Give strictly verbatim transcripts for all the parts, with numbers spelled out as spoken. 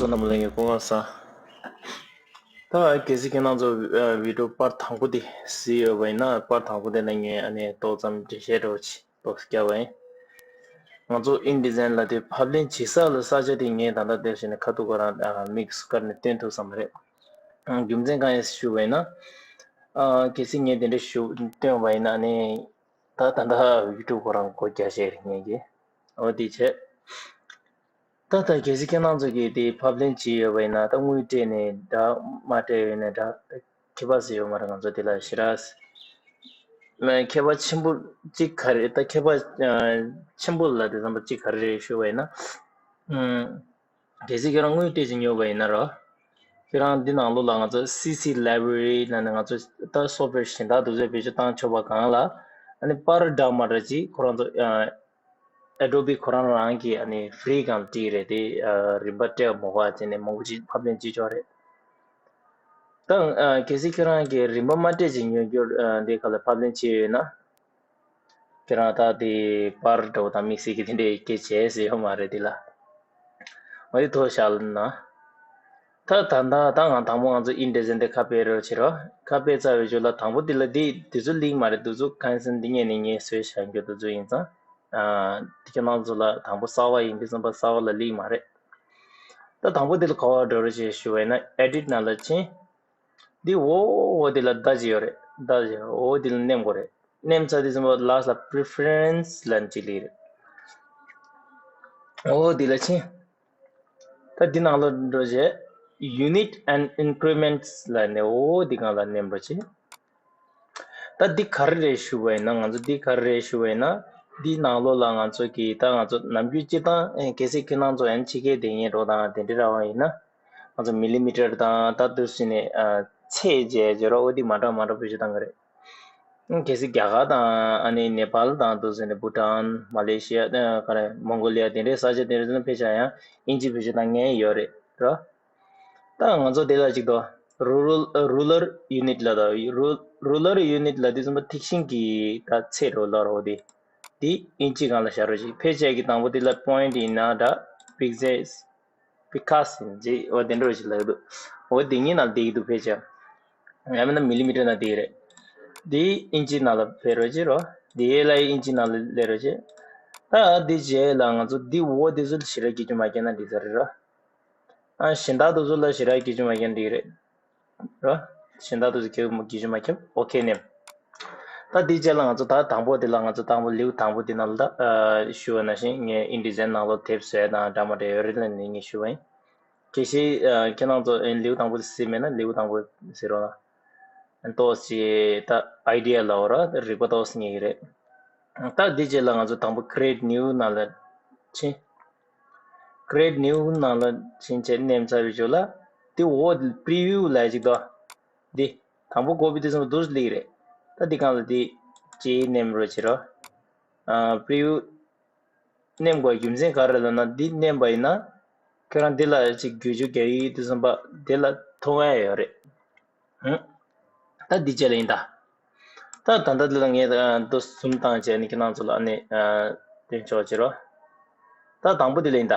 རྣམས་ལ་ངས་སྐུ་ཁམས་བཟང་། ད་གལ་སྲིད་ཁྱེད་རང་ཚོ་ཨ་བི་ཌིའོ་པར་དང་པོ་དེ་གཟིགས་ཡོད་པ་ཡིན་ན། པར་དང་པོ་དེ་ལ་ངས་ཨ་ནི་ཏོག་ཙམ་འགྲེལ་བཤད་འདྲ་བོ་ཅིག་ཏོག་ཙམ་བརྒྱབ་པ་ཡིན། ང་ཚོ་ཨིན་ཌི་ཛའིན་ལབ་དེ་ཕབ་ལེན་བྱེད་ས་ལ་ས་ཆ་དེ་ངས་ད་ལྟ་དེ་བཞིན་ཁ་ཐུག་ཁོ་རང་ཨ་མིག་གིས་བཀར་ནས་སྟོན་ཐུབ་ས་མ་རེད། ཨ་རྒྱུ་མཚན་གང་ཡིན་ཞུས་པ་ཡིན་ན། ཨ་གལ་སྲིད་ངས་དེ་འདྲ་ཞུ་སྟོན་པ་ཡིན་ན་ནི། ད་ད་ལྟ་ཡུ་ཊུབ་ཁོ་རང་སྒོ་རྒྱག་བྱས་རེད་ངས་ཀྱི། འོ་དེ་བྱས། ད་ལྟ་གལ་སྲིད་ཁྱེད་རང་ཚོ་གིས་དེ་ཕབ་ལེན་བྱས་ཡོད་པ་ཡིན་ན། ད་དངུལ་སྤྲད་ནས་འདྲ་མ་སྤྲད་ཡོད་ན་འདྲ་ཁྱད་པར་ཟེར་ཡོད་མ་རེད། ང་ཚོ་དེ་ལ་ཞེ་དྲག་མ་ཁྱད་པར་ཆེན་པོ་གཅིག་ག་རེ། ད་ཁྱད་པར་ཨ་ཆེན་པོ་ལབ་དེ་ཙམ་པ་གཅིག་ག་རེ་རེད་ཞུས་པ་ཡིན་ན། ཨུམ། གལ་སྲིད་ཁྱེད་རང་དངུལ་སྤྲད་ཅིག་ཉོས་པ་ཡིན་ན་རོ། ཁྱེད་རང་འདི་ནང་ལོགས་ལ་ང་ཚོ་སི་སི་ལའི་བྷ་རི་ལབ་ནས་ང་ཚོ་ད་སོབ་ཝེར་གཞན་དག་དེ་ཚོ་བེད་སྤྱོད་བཏང་ཆོག་པ་སྒང་ལ། ཨ་ནི་པར་འདྲ་མ་འདྲ་ཅིག་ཁོ་རང་ཚོ་ཨ་ཨེ་ཌོ་བི་ཁོ་རང་རང་གིས་ཨ་ནི་ཧྥི་རི་སྒང་ལ་སྤྲད་རེད་དེ། ཨ་རིན་པ་སྤྲད་མ་དགོས་པ་བྱས་ནས་མང་པོ་ཅིག་ཕབ་ལེན་བྱེད་ཆོག་རེད། ད་ཨ་གལ་སྲིད་ཁྱེད་རང་གིས་རིན་པ་མ་སྤྲད་ཅིག་ཉོ་རྒྱུ་ཨ་འདི་ག་ལ་ཕབ་ལེན་བྱས་ཡོད་ན། ཁྱེད་རང་ད་དེ་པར་འདྲ་བོ་དང་དམིགས་བསལ་གྱི་དེ་འདྲའི་སྐད་ཆ་བྱས་ཟེར་ཡོད་མ་རེད་དེ་ལ། འོ་དེ་ཐོག་བཞག་ན། ད་ད་ད་ད་ང་དང་པོ་ང་ཚོ་ཨིན་ཌི་ཛའིན་དེ་ཁ་ཕྱེ་རོགས་བྱེད་རོགས། ཁ་ཕྱེ་ཚར་བའི་རྗེས་ལ་དང་པོ་དེ་ལ་དེ་དེ་ཚོ་ལེགས་མ་རེད། དེ་ཚོ་གང་ཡིན་ཟེར་ན་འདི་ངས་ནས་ངས་བཟོས་བཞག་རྒྱུ་དེ་ཚོ་ཡིན་ཙང་། ཨ་དེ་ཁྱེད་རང་ཚོ་ལ་དང་པོ་གསར་པ་ཡིན་དུས་ཙམ་པ་གསར་པ་ལ་ལེགས་མ་རེད། ད་དང་པོ་དེ་ལ་ག་པར་འགྲོ་རོགས་བྱེད་ཞུ་བ་ཡིན་ན། ཨེ་ཌིཊ་ནང་ལ་ཕྱིན། འདི་འོ་འོ་འདི་ལ་བརྡ་ཅིག་ཡོད་རེད། བརྡ་ཅིག་འོ་འདི་ལ་མནན་དགོས་རེད། མནན་ཚར་དུས་ཙམ་པ་ལ་སི་ཊི་ལ་པི་རི་ཕེ་རེན་སི་ལབ་ཅིག་སླེབས་རེད། འོ་འདི་ལ་ཕྱིན། ད་འདི་ནང་ལ་འགྲོ་རྗེས་Unit and Increments ལབ་ནས་འོ་འདི་སྒང་ལ་མནན་རོགས་བྱེད། ད་འདི་ག་རེ་རེད་ཞུ་བ་ཡིན་ན། ང་ཚོ་འདི་ག་རེ་རེད་ཞུ་བ་ཡིན་ན། འདི་ནང་ལོགས་ལ་ང་ཚོ་གི་ད་ང་ཚོ་ནམ་རྒྱུན་སྤྱིར་བཏང་ཨེ་གལ་སྲིད་ཁྱེད་རང་ཚོ་ཡང་ཕྱི་རྒྱལ་བསྡད་མཁན་འདྲ་བོ་དང་དེ་འདྲ་ར་བ་ཡིན་ན། ང་ཚོ་མི་ལི་མི་ཊར་དང་ད་དུ་ཟིན་ནས་ཨ་ཚད་བྱས་བྱས་རོགས་འོ་འདི་མ་འདྲ་མ་འདྲ་བེད་སྤྱོད་བཏང་གི་རེད། ཨང་གལ་སྲིད་རྒྱ་གར་དང་ཨ་ནི་ནེ་པཱལ་དང་དུ་ཟིན་ནས་བྷུ་ཊཱན་མ་ལེ་ཤི་ཡ་ཨ་ག་རེ་མོང་གོ་ལི་ཡ་དེ་འདྲའི་ས་ཆ་དེ་འདྲ་ཚོ་ཕེབས་ཤག་ཡང་ཨིན་ཇི་བེད་སྤྱོད་བཏང་མཁན་ཡོད་རེད་རོ། ད་ང་ཚོ་དེ་ལ་གཅིག་ཏུ་རུ་རལ་རུ་ལར་ཡུ་ནིཊ་ལ་དང་རུ་རུ་ལར་ཡུ་ནིཊ་ལ་དུས་ཙམ་པ་ཐིག་ཤིང་གི་ད་ཚད་རོ་ལ་རོ་དེ་དེ་ཨིན་ཇི་སྒང་ལ་བཞག་རོགས་ཅིག་ཕལ་ཆེར་གྱི་དང་པོ་དེ་ལ་པོ་ཡིན་ཊི་ཡིན་ན་འདྲ། པིག་སེལ་པི་ཁ་སི་ཡིན་ཅེས་འོ་དེ་འདྲ་རོ་ཅིག་ལབ་འདུག་འོ་དེ་གཉིས་ནང་བསྡད་ཀྱི་འདུག་ཕལ་ཆེར། ཡང་མིན་ན་མི་ལི་མི་ཊར་ནང་བསྡད་ཀྱི་རེད། དེ་ཨིན་ཇི་ནང་ལ་ཕེབས་རོགས་ཅིག་རོ། དེ་ལ་ཨིན་ཇི་ནང་ལ་སླེབས་རོགས་ཅིག་ད་དེ་རྗེས་ལ་ང་ཚོ་དེ་འོ་དེ་ཚོ་ཞེ་དྲག་སྐད་ཅིག་མ་བརྒྱབ་ན་འགྲིག་ས་རེད་རོ། ཨ་གཞན་དག་དེ་ཚོ་ལ་ཞེ་དྲག་སྐད་ཅིག་མ་བརྒྱབ་ན་འགྲིག་རེད་རོ། གཞན་དག་དེ་ཚོ་སྐད་སྐད་ཅིག་མ་བརྒྱབ། ཨོ་ཁེ་མནན། ད་དེ་རྗེས་ལ་ང་ཚོ་ད་དང་པོ་དེ་ལ་ང་ཚོ་དང་པོ་ལེའུ་དང་པོ་དེ་ནང་ལ་ད་ཨ་ཞུ་བ་ནང་བཞིན་ངས་ཨིན་ཌི་ཛའིན་ནང་ལོགས་དེབ་བཟོས་དང་འདྲ་མ་འདྲ་ཡོད་རེད་ལབ་ནས་ངས་ཞུ་བ་ཡིན། གལ་སྲིད་ཨ་ཁྱེད་རང་ཚོ་ཨ་ལེའུ་དང་པོ་དེ་གཟིགས་མེད་ན་ལེའུ་དང་པོ་གཟིགས་རོགས་གནང་། ཏོག་ཙམ་ད་ཨའི་ཌི་ཡ་ལབ་ར་རིག་པ་ཏོག་ཙམ་རྙེད་ཀྱི་རེད། ད་དེ་རྗེས་ལ་ང་ཚོ་དང་པོ་Create New ནང་ལ་ཕྱིན། Create New ནང་ལ་ཕྱིན་བྱས་མནན་ཚར་བའི་རྗེས་ལ་དེ་འོག་Preview ལབ་ཅིག་འདུག་འདི་དང་པོ་དགོས་པའི་དུས་ཙམ་པ་འདུག་སླེབས་ཀྱི་རེད། ད་འདི་སྒང་ལ་དེ་ཅིག་མནན་རོགས་བྱེད་རོགས། ཨ་Preview མནན་དགོས་རྒྱུ་མཚན་ག་རེ་ལབ་ན། འདི་མནན་པ་ཡིན་ན་ཁྱོད་རང་འདི་ལ་ཅིག་བསྒྱུར་བཅོས་རྒྱག་ཡས་དུས་ཙམ་པ་འདི་ལ་མཐོང་ཡ་ཡོད་རེད། ཧུམ། ད་འདི་བྱས་ལ་ཡིན་ད། ད་ད་ལྟ་འདི་ལ་ངས་ཨ་འདུག་སེ་ཛུམ་བཏང་བྱས་ནས་ཁྱེད་རང་ཚོ་ལ་ཨ་ནི་ཨ་སྟོན་ཆོག་བྱེད་རོགས། ད་དང་པོ་འདི་ལ་ཡིན་ད།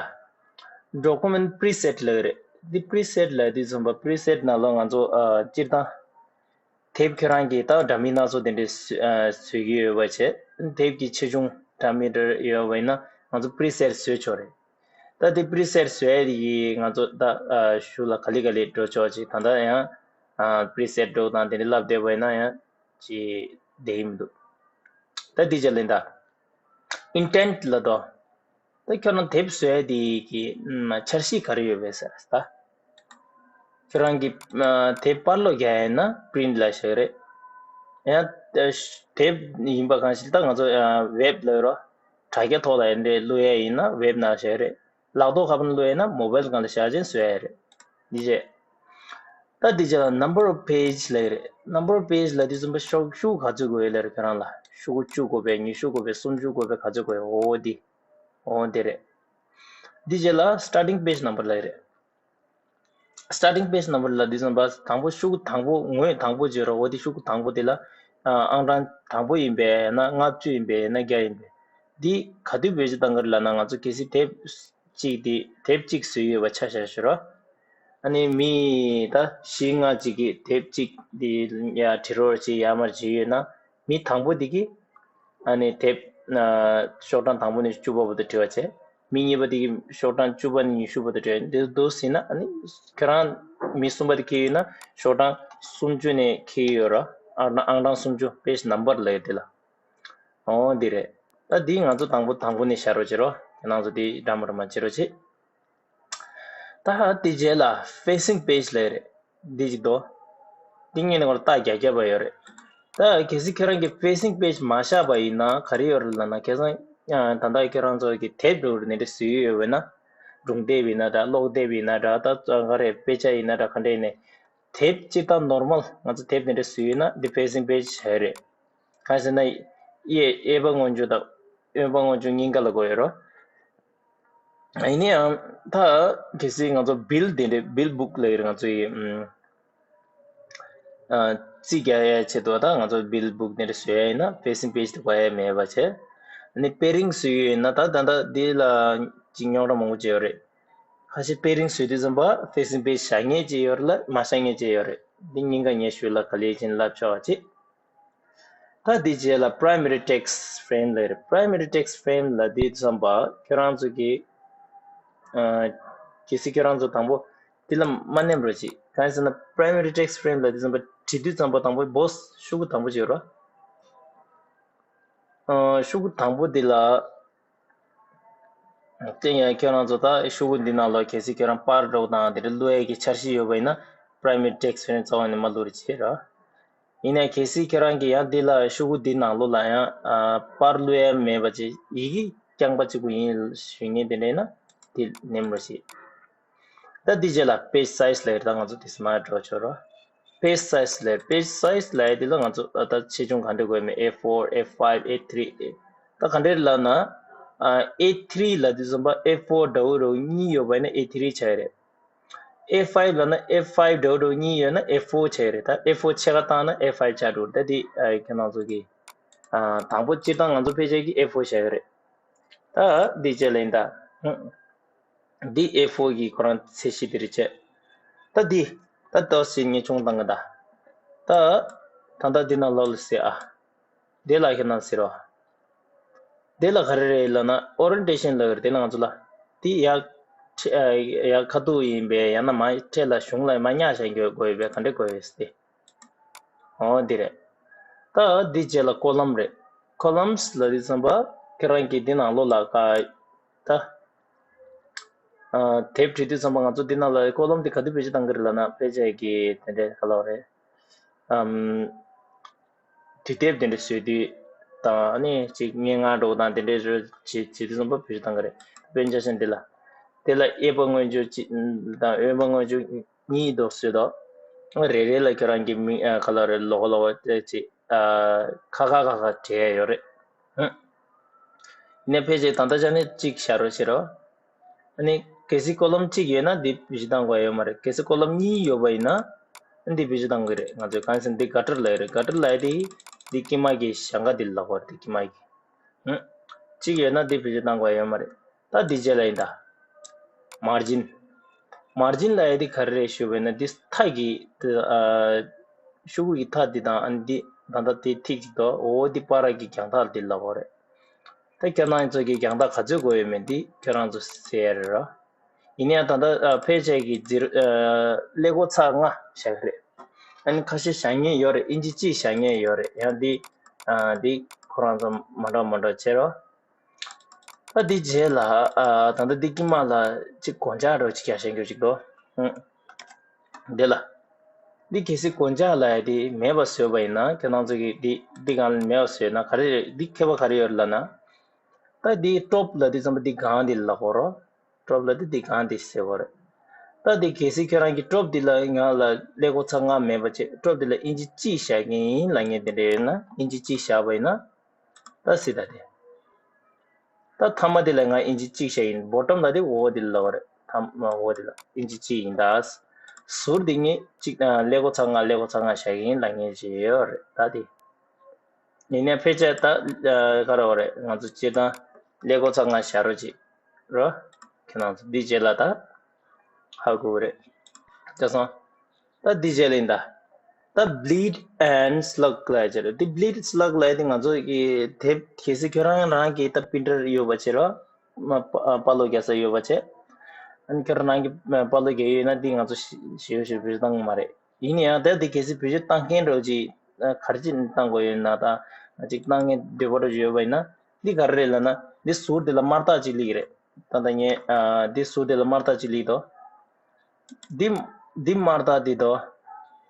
Document Preset ལབ་ཀྱི་རེད། འདི་Preset ལབ་དུས་ཙམ་པ་Preset ནང་ལ་ང་ཚོ་ཨ་སྤྱིར་བཏང་དེབ་ཁྱེད་རང་གིས་ད་འདྲ་མིན་སྣ་ཚོགས་དེ་འདྲའི་བཟོ་ཨ་བཟོ་གི་ཡོད་པ་བྱས། དེབ་ཀྱི་ཆེ་ཆུང་འདྲ་མིན་འདྲ་ཡོད་པ་ཡིན་ན་ང་ཚོ་Preset བཟོས་ཆོག་རེད། ད་དེ་Preset བཟོ་ཡས་དེ་གིས་ང་ཚོ་ད་ཨ་གཞུག་ལ་ག་ལེ་ག་ལེ་འགྲོ་ཆོག་ཅིག་ད་ལྟ་ཡང་ཨ་Preset འགྲོ་དང་དེ་འདྲ་ལབ་བསྡད་པ་ཡིན་ན་ཡང་ཅིག་བསྡད་ཀྱི་མི་འདུག་ད་འདི་བྱས་ལ་ཡིན་ད། Intent ལབ་དོ། ད་ཁྱོད་རང་དེབ་བཟོ་ཡ་དེ་གི་ཨ་འཆར་གཞི་ག་རེ་ཡོད་པས་ཟེར་ད། ཁྱོད་རང་གི་ཨ་དེབ་པར་སློག་རྒྱག་ཡ་ཡིན་ན་Print ལབ་བྱ་གི་རེད། ཡང་ཨ་དེབ་ཡིན་པ་གང་ཞིག་ད་ང་ཚོ་ཨ་Web ལབ་རོ། དྲ་རྒྱ་ཐོག་ལ་ཡ་འདྲེ་བླུག་ཡ་ཡིན་ན་Web ནང་བྱ་གི་རེད། ལག་ཐོག་ཁ་པར་བླུག་ཡ་ཡིན་ན་Mobile སྒང་ལ་བཞག་བྱས་བཟོ་ཡ་རེད། འདི་བྱས། ད་འདི་བྱས་ལ་Number of Page ལབ་ཀྱི་རེད། Number of Page ལབ་དུས་ཙམ་པ་ཤོག་ཤུགས་ག་ཚོད་དགོས་ཡོད་ལབ་རེད། ཁྱོད་རང་ལ་ཤོག་གུ་བཅུ་དགོས་པས། ཉི་ཤུ་དགོས་པས། སུམ་ཅུ་དགོས་པས། ག་ཚོད་དགོས་ཡོད། འོ་འདི། འོ་འདི་རེད། འདི་རྗེས་ལ་Starting Page Number ལབ་ཀྱི་རེད། Starting Page Number ལབ་དུས་ཙམ་པ་དང་པོ་ཤོག་གུ་དང་པོ་ངོས་དང་པོ་བརྗོད་རོགས། འོ་འདི་ཤོག་གུ་དང་པོ་དེ་ལ་ཨང་གྲངས་དང་པོ་ཡིན་པས་ན་ལྔ་བཅུ་ཡིན་པས་ན་བརྒྱ་ཡིན་པས། འདི་ག་དུས་བེད་སྤྱོད་བཏང་གི་རེད་ལབ་ན། ང་ཚོ་གལ་སྲིད་དེབ་གཅིག་དེ་དེབ་གཅིག་བཟོས་ཡོད་པ་ཆ་བཞག་ཞུ་རོགས། ཨ་ནི་མི་ད་བཞི་ལྔ་ཅིག་གིས་དེབ་གཅིག་འདི་ཡར་བྲི་རོགས་བྱེད་ཡར་མར་བྱེད་ཡོད་ན། མི་དང་པོ་འདི་གིས་ཨ་ནི་དེབ་ཨ་ཤོག་གྲངས་དང་པོ་ནས་བཅུ་པ་བར་དུ་བྲི་བ་བྱས། མི་གཉིས་པ་དེ་གིས་ཤོག་གྲངས་བཅུ་པ་ནས་ཉི་ཤུ་བར་དུ་བྲི་བ། འདི་འདུག་ཟིན་ན་ཨ་ནི་ཁྱེད་རང་མི་གསུམ་པ་དེ་འཁེལ་ཡོད་ན་ཤོག་གྲངས་སུམ་ཅུ་ནས་འཁེལ་ཡོད་ར། ཨང་ཨང་གྲངས་སུམ་ཅུ། page number ལབ་ཡོད་དེ་ལ། འོ་འདི་རེད། ད་འདི་ང་ཚོ་དང་པོ་དང་པོ་ནས་བཞག་རོགས་བྱེད་རོགས། ཁྱེད་རང་ཚོ་འདི་འདྲ་མི་འདྲ་མ་བྱེད་རོགས་བྱེད། ད་དེ་རྗེས་ལ་facing page ལབ་རེད། འདི་ཅིག་འདུག་འདི་སྔོན་ནས་ཁོ་རང་རྟགས་བརྒྱབ་བརྒྱབ་པ་ཡོད་རེད། ད་གལ་སྲིད་ཁྱེད་རང་གིས་facing page མ་བཞག་པ་ཡིན་ན་ག་རེ་ཡོད་རེད་ལབ་ན། ཁ་སང་ཨ་ད་ལྟ་ཁྱེད་རང་ཚོ་གི་དེབ་འདྲ་བོ་འདི་འདྲ་བཟོས་ཡོད་པ་ཡིན་ན། སྒྲུང་དེབ་ཡིན་ན་འདྲ། ཀློག་དེབ་ཡིན་ན་འདྲ། ད་ག་རེ་དཔེ་ཆ་ཡིན་ན་འདྲ། ག་འདྲ་ཡིན་ནའི་དེབ་སྤྱིར་བཏང་normal ང་ཚོ་དེབ་འདི་འདྲ་བཟོས་ཡོད་ན་འདི་facing page བྱ་ཡི་རེད། གང་ཟེར་ན་གཡས་གཡས་པ་སྔོན་འཇུག་དང་གཡོན་པ་སྔོན་འཇུག་གཉིས་ཀ་ལ་དགོས་ཡོད་རེད། ཡིན་ན་ཡང་ད་གལ་སྲིད་ང་ཚོ་bill འདི་འདྲ། bill book ལབ་ཡོད་རེད། ང་ཚོ་ཡི་ཨ་རྩིས་རྒྱག་ཡའི་ཆེད་དུ་ད་ང་ཚོ་bill book འདི་འདྲ་བཟོ་ཡ་ཡིན་ན་facing page དེ་དགོས་ཡ་མེད་པ་བྱས། ཨ་ནི་pairing བཟོ་ཡ་ཡིན་ན་ད་ད་ལྟ་འདི་ལ་ཅིག་རྙོག་དྲ་མང་པོ་ཅིག་ཡོད་རེད། ཁ་ཤས་pairing བཟོས་དུས་ཙམ་པ་facing page བཞག་མཁན་ཅིག་ཡོད་རེད་ལ་མ་བཞག་མཁན་ཅིག་ཡོད་རེད། འདི་གཉིས་ཀ་ངས་ཞུས་ལ་ག་ལེར་ཕྱིན་ལབ་ཆོག་པ་ཅིག་ད་འདི་རྗེས་ལ་primary text frame ལབ་རེད། primary text frame ལབ་དུས་ཙམ་པ་ཁྱོད་རང་ཚོ་གི་ཨ་གལ་སྲིད་ཁྱོད་རང་ཚོ་དང་པོ་འདི་ལ་མ་མནན་རོགས་གྱིས། གང་ཡིན་ཟེར་ན་primary text frame ལབ་དུས་ཙམ་པ་བྲིས་དུས་ཙམ་པ་དང་པོ་box ཤོག་གུ་དང་པོ་བྱེད་རོགས། ཨ་ཤོག་གུ་དང་པོ་འདི་ལ། དེ་ཡང་ཁྱོད་རང་ཚོ་ད་ཤོག་གུ་འདི་ནང་ལ་གལ་སྲིད་ཁྱོད་རང་པར་འདྲ་བོ་དང་དེ་འདྲ་བླུག་ཡས་ཀྱི་འཆར་གཞི་ཡོད་པ་ཡིན་ན་primary text frame རྩ་བ་ནས་མ་བླུགས་རོགས་བྱེད་ར། ཡིན་ནའི་གལ་སྲིད་ཁྱོད་རང་གིས་ཡང་འདི་ལ་ཤོག་གུ་འདི་ནང་ལོགས་ལ་ཡང་ཨ་པར་བླུག་ཡས་མེད་པ་ཅིག་ཡི་གེ་རྐྱང་པ་གཅིག་པུ་ཡིན་ཞུ་མཁན་དེ་འདྲ་ཡིན་ན་དེ་མནན་རོགས་བྱེད། ད་འདི་རྗེས་ལ་page size ལབ་ཡོད་རེད། ད་ང་ཚོ་དེ་ཚོ་མར་འགྲོ་ཆོག་རོགས། page size ལབ། page size ལབ་ཡ་དེ་ལ་ང་ཚོ་ད་ཆེ་ཆུང་ག་འདྲ་དགོས་མེད། A four, A five, A three ད་ག་འདྲ་ལབ་ན་ཨ་A three ལབ་དུས་ཙམ་པ་A four འདྲ་བོ་རོ་གཉིས་ཡོད་པ་ཡིན་ན་A three ཆགས་ཡ་རེད། A five ལབ་ན་A five འདྲ་བོ་རོ་གཉིས་ཡོད་ན་A four ཆགས་ཡ་རེད། ད་A four ཕྱེད་ཀ་བཏང་ན་A five ཆགས་འགྲོ་རེད། ད་དེ་ཨ་ཁྱེད་རང་ཚོ་གི་ཨ་དང་པོ་སྤྱིར་བཏང་ང་ཚོ་ཕལ་ཆེར་གི་A four ཆགས་ཡ་རེད། ད་འདི་བྱས་ལེན་ད། འདི་A four གི་ཁོ་རང་ཚད་གཞི་འདི་རེད་བྱས། ད་འདི་ད་ཏོག་ཙམ་ངས་ཆུང་བཏང་གི་ད། ད་ད་ལྟ་འདི་ནང་ལོགས་ལ་ཟེར་ཨ། འདི་ལ་ཁྱེད་རང་ཟེར་རོ། འདི་ལ་ག་རེ་རེད་ལབ་ན་orientation ལབ་ཡོད་རེད། དེ་ལ་ང་ཚོ་ལ་འདི་ཡར་ཁྲི་ཨ་ཡར་ཁ་ཐུག་ཡིན་པས་ཡང་ན་མར་འཕྲེད་ལ་གཞུང་ལ་མར་བསྙེགས་བྱས་འགྱོ་དགོས་ཡོད་པས་ག་འདྲ་དགོས་ཡོད་ཟེར་ཏེ། འོ་འདི་རེད། ད་འདི་རྗེས་ལ་column རེད། columns ལབ་དུས་ཙམ་པ་ཁྱེད་རང་གིས་འདི་ནང་ལོགས་ལ་ཀ་ད་ཨ་དེབ་བྲིས་དུས་ཙམ་པ་ང་ཚོ་འདི་ནང་ལ་column འདི་ག་དུས་བེད་སྤྱོད་གཏང་གི་རེད་ལབ་ན་ཕལ་ཆེར་གྱི་དེ་འདྲའི་ག་ལབ་རེད། ཨམ། དུས་དེབ་དེ་འདྲ་བཟོས་དུས་དང་ཨ་ནི་ཅིག་སྙན་ངག་འདྲ་བོ་དང་དེ་འདྲའི་བཟོ་བྱེད་བྱེད་དུས་ཙམ་པ་བེད་སྤྱོད་གཏང་གི་རེད། དཔེར་ན་ཆ་བཞག་འདི་ལ། དེ་ལ་གཡས་པ་སྔོན་འཇུག་གཅིག་དང་གཡོན་པ་སྔོན་འཇུག་གཉིས་འདུག་བཟོས་དོ། རེ་རེ་ལ་ཁྱོད་རང་གི་མིང་ཨ་ག་ལབ་རེད། ལོ་གོ་ལོ་གོ་ཅིག་ཨ་ཁ་ཁ་ཁ་ཁ་བྲིས་ཡ་ཡོད་རེད། ཧུམ། ཡིན་ནའི་ཕལ་ཆེར་ད་ལྟ་ཆ་ནས་གཅིག་བཞག་རོགས་བྱེད་རོགས། ཨ་ནི་གལ་སྲིད་column གཅིག་ཡོད་ན་འདི་བེད་སྤྱོད་གཏང་དགོས་ཡོད་མ་རེད། གལ་སྲིད་column གཉིས་ཡོད་པ་ཡིན་ན་འདི་བེད་སྤྱོད་གཏང་དགོས་རེད། ང་ཚོས་གང་ཡིན་ཟེར་ན་འདི་gutter ལབ་ཡོད་རེད། gutter ལབ་ཡ་དེ་འདི་དཀྱིལ་མ་གི་ཞེང་ཁ་འདི་ལ་གོ་རེད། འདི་དཀྱིལ་མ་གི། ཧུམ། གཅིག་ཡོད་ན་འདི་བེད་སྤྱོད་གཏང་དགོས་ཡོད་མ་རེད། ད་འདི་རྗེས་ལ་ཡིན་ད། margin། margin ལབ་ཡ་འདི་ག་རེ་རེད་ཞུ་བས་ན་འདི་མཐའ་གི་ཨ་ཤོག་གུ་གི་མཐའ་འདི་དང་ཨ་ནི་འདི་ད་ལྟ་འདི་ཐིག་ཅིག་འདུག་འོ་འདི་བར་གྱི་རྒྱང་ཐག་འདི་ལ་གོ་རེད། ད་ཁྱེད་རང་ཚོ་གི་རྒྱང་ཐག་ག་ཚོད་དགོས་ཡོད་མེད་འདི་ཁྱེད་རང་ཚོ་ཟེར་ཡ་རེད་ར། ཡིན་ཡང་ད་ལྟ་ཨ་ཕལ་ཆེར་གྱི་འཛིར་ཨ་ཀླད་ཀོར་ཚེག་ལྔ་བཞག་གི་རེད། ཨ་ནི་ཁ་ཤས་བཞག་མཁན་ཡོད་རེད། ཨིན་ཅི་གཅིག་བཞག་མཁན་ཡོད་རེད། ཡང་འདི་ཨ་འདི་ཁོ་རང་ཚོ་མ་འདྲ་མ་འདྲ་བྱེད་རོགས། ད་འདི་རྗེས་ལ་ཨ་ད་ལྟ་འདི་དཀྱིལ་མ་ལ་གཅིག་སྒོ་ལྕགས་འདྲ་བོ་གཅིག་རྒྱག་ཤེས་རྒྱུ་གཅིག་འདུག་ཨང་། འདི་ལ། འདི་གལ་སྲིད་སྒོ་ལྕགས་ལབ་ཡ་དེ་མེད་པ་བཟོས་པ་ཡིན་ན་ཁྱེད་རང་ཚོ་གིས་འདི་འདི་སྒང་ལ་མེད་པ་བཟོས་ན་ག་རེ་རེད། འདི་ཁྱད་པར་ག་རེ་ཡོད་རེད་ལབ་ན། ད་འདི་top ལབ་དུས་ཙམ་པ་འདི་སྒང་འདི་ལ་གོ་རོགས། top ལབ་དུས་འདི་སྒང་འདི་ཟེར་གོ་རེད། ད་འདི་གལ་སྲིད་ཁྱེད་རང་གི་top འདི་ལ་ང་ལ་ཀླད་ཀོར་ཚེག་ལྔ་མེད་པ་བྱས། top འདི་ལ་ཨིན་ཅི་གཅིག་བཞག་གི་ཡིན་ལབ་མཁན་དེ་འདྲ་ཡོད་ན་ཨིན་ཅི་གཅིག་བཞག་པ་ཡིན་ན། ད་སྲིད་ད་དེ། ད་ཐ་མ་དེ་ལ་ང་ཨིན་ཅི་གཅིག་བཞག་ཡིན། bottom ལ་དེ་འོག་དེ་ལ་བ་རེད། ཐ་མ་འོག་དེ་ལ་ཨིན་ཅི་གཅིག་ཡིན་ད། ཟུར་དེ་ངས་གཅིག་ཀླད་ཀོར་ཚེག་ལྔ་ཀླད་ཀོར་ཚེག་ལྔ་བཞག་ཡིན་ལབ་མཁན་ཅིག་ཡོད་རེད། ད་དེ། ཡིན་ནའི་ཕལ་ཆེར་ད་ག་རེ་བ་རེད། ང་ཚོ་སྤྱིར་བཏང་ཀླད་ཀོར་ཚེག་ལྔ་བཞག་རོགས་གྱིས་རོ། ཁྱེད་རང་ཚོ་འདི་རྗེས་ལ་ད་ཧ་གོ་གི་རེད། ཆ་སོང་། ད་འདི་རྗེས་ལ་ཡིན་ད། ད་bleed and slug ལབ་ཡ་ཅིག་རེད། འདི་bleed slug ལབ་ཡ་དེ་ང་ཚོ་གི་དེབ་གལ་སྲིད་ཁྱོད་རང་རང་གི་ད་པི་རིན་ཊར་ཡོད་པ་བྱས་རོགས། མ་པ་པར་ལོག་རྒྱག་ས་ཡོད་པ་བྱས། ཨ་ནི་ཁྱོད་རང་རང་གི་པར་ལོག་རྒྱག་ཡོད་ན་འདི་ང་ཚོ་ཞེ་པོ་ཞེ་པོ་བེད་སྤྱོད་གཏོང་གི་མ་རེད། ཡིན་ན་ཡང་ད་འདི་གལ་སྲིད་བེད་སྤྱོད་གཏོང་མཁན་འདྲ་བོ་ཅིག་ག་རེ་ཅིག་གཏོང་དགོས་ཡོད་ན། ད་ཅིག་གཏོང་མཁན་འདོད་པ་འདྲ་ཅིག་ཡོད་པ་ཡིན་ན། འདི་ག་རེ་རེད་ལབ་ན། འདི་ཟུར་འདི་ལ་དམར་རྟགས་ཅིག་སླེབས་ཀྱི་རེད། ད་ལྟ་ངས་ཨ་འདི་ཟུར་འདི་ལ་དམར་རྟགས་ཅིག་སླེབས་འདུག་འདི་འདི་དམར་རྟགས་འདི་འདུག་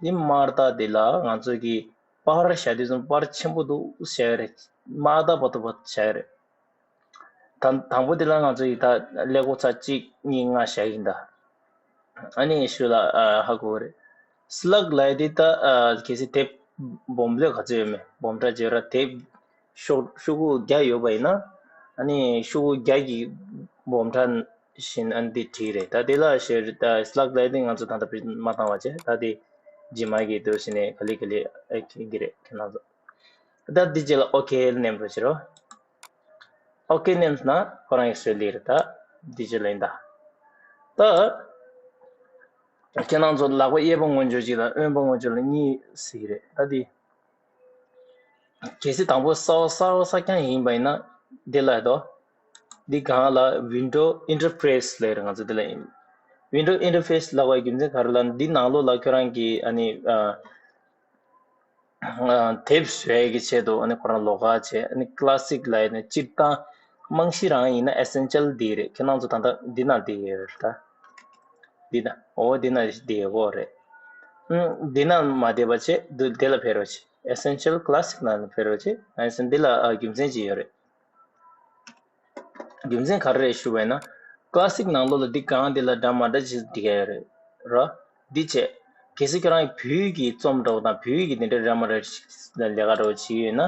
འདི་དམར་རྟགས་འདི་ལ་ང་ཚོ་གི་པར་བཞག་དུས་ཙམ་པར་ཆེན་པོ་འདུག་བཞག་ཡ་རེད། དམར་རྟགས་བར་དུ་བར་བཞག་ཡ་རེད། དང་དང་པོ་འདི་ལ་ང་ཚོ་ཡི་ད་ཀླད་ཀོར་ཚར་གཅིག་གཉིས་ལྔ་བཞག་གི་ཡིན་ད། ཨ་ནི་ཤུ་ལ་ཨ་ཧ་གོ་རེད། སི་ལག་ལབ་ཡ་འདི་ད་ཨ་གལ་སྲིད་དེབ་སྦོམ་ལོས་ག་ཚོད་ཡོད་མེད། སྦོམ་ཕྲ་བྱེད་ར་དེབ་ཤོག་ཤོག་གུ་བརྒྱ་ཡོད་པ་ཡིན་ན། ཨ་ནི་ཤོག་གུ་བརྒྱ་གི་སྦོམ་ཕྲ་བཞིན་ཨ་ནི་འདི་བྲིས་རེད། ད་དེ་ལ་ཞེ་ད་སི་ལག་ལབ་ཡ་འདི་ང་ཚོ་ད་ལྟ་བེད་མ་བཏང་བ་བྱས། ད་དེ་རྗེས་མ་གི་འདུག་ཟེར་ནས་ག་ལེ་ག་ལེ་ཨེ་ཁྱེར་གི་རེད་ཁྱེད་རང་ཚོ། ད་འདི་རྗེས་ལ་ཨོ་ཁེ་ལ་ནེམ་རོ་བྱེད་རོགས། ཨོ་ཁེ་ནེམ་ན་ཁོ་རང་གི་སྲོལ་ལེ་རེད། ད་འདི་རྗེས་ལ་ཡིན་ད། ད་ཁྱེད་རང་ཚོ་ལག་པ་གཡས་པ་ངོས་འཇོག་གཅིག་དང་གཡོན་པ་ངོས་འཇོག་ལ་གཉིས་ཟེར་གི་རེད། ད་འདི་གལ་སྲིད་དང་པོ་གསར་པ་གསར་པ་གསར་རྐྱང་ཡིན་པ་ཡིན་ན་འདི་ལ་དོ། འདི་སྒང་ལ་Window Interface ལབ་རེད། ང་ཚོ་འདི་ལ་ཡིན། Window Interface ལབ་པའི་རྒྱུ་མཚན་ག་རེ་ལབ་ན། འདི་ནང་ལོགས་ལ་ཁྱོད་རང་གི་ཨ་ནི་ཨ། དེབ་བཟོ་ཡས་ཀྱི་ཆེད་དུ་ཨ་ནི་ཁོ་རང་ལོགས་ཀ་བྱས། ཨ་ནི་ཀི་ལ་སིག་ལབ་ཡས་ནི་སྤྱིར་བཏང་རྨང་གཞི་རང་ཡིན་ན་ཨེ་སེན་ཤལ་འདི་རེད། ཁྱེད་རང་ཚོ་ད་ལྟ་འདི་ན་བསྡད་ཡོད་རེད་ད། འདི་ན་འོ་འདི་ན་བསྡད་ཡོད་གོ་རེད། ཨུམ། འདི་ན་མ་བསྡད་པ་བྱས་འདི་འདི་ལ་ཕེབས་རོགས་བྱེད། ཨེ་སེན་ཤལ་ཀི་ལ་སིག་ནང་ལ་ཕེབས་རོགས་བྱེད། ཨ་ནི་འདི་ལ་ཨ་རྒྱུ་མཚན་ཅིག་ཡོད་རེད། རྒྱུ་མཚན་ག་རེ་རེད་ཞུ་བས་ན། ཀི་ལ་སིག་ནང་ལོགས་ལ་འདི་གང་འདི་ལ་འདྲ་མ་འདྲ་ཅིག་འབྲི་ག་ཡོད་རེད་རོ། འདི་བྱས། གལ་སྲིད་ཁྱོད་རང་གི་བོད་ཀྱི་རྩོམ་འདྲ་བོ་དང་བོད་ཀྱི་འདི་འདྲ་འདྲ་མ་འདྲ་ཅིག་ལ་ལས་ཀ་འདྲ་བོ་བྱེད་ཀྱི་ཡོད་ན།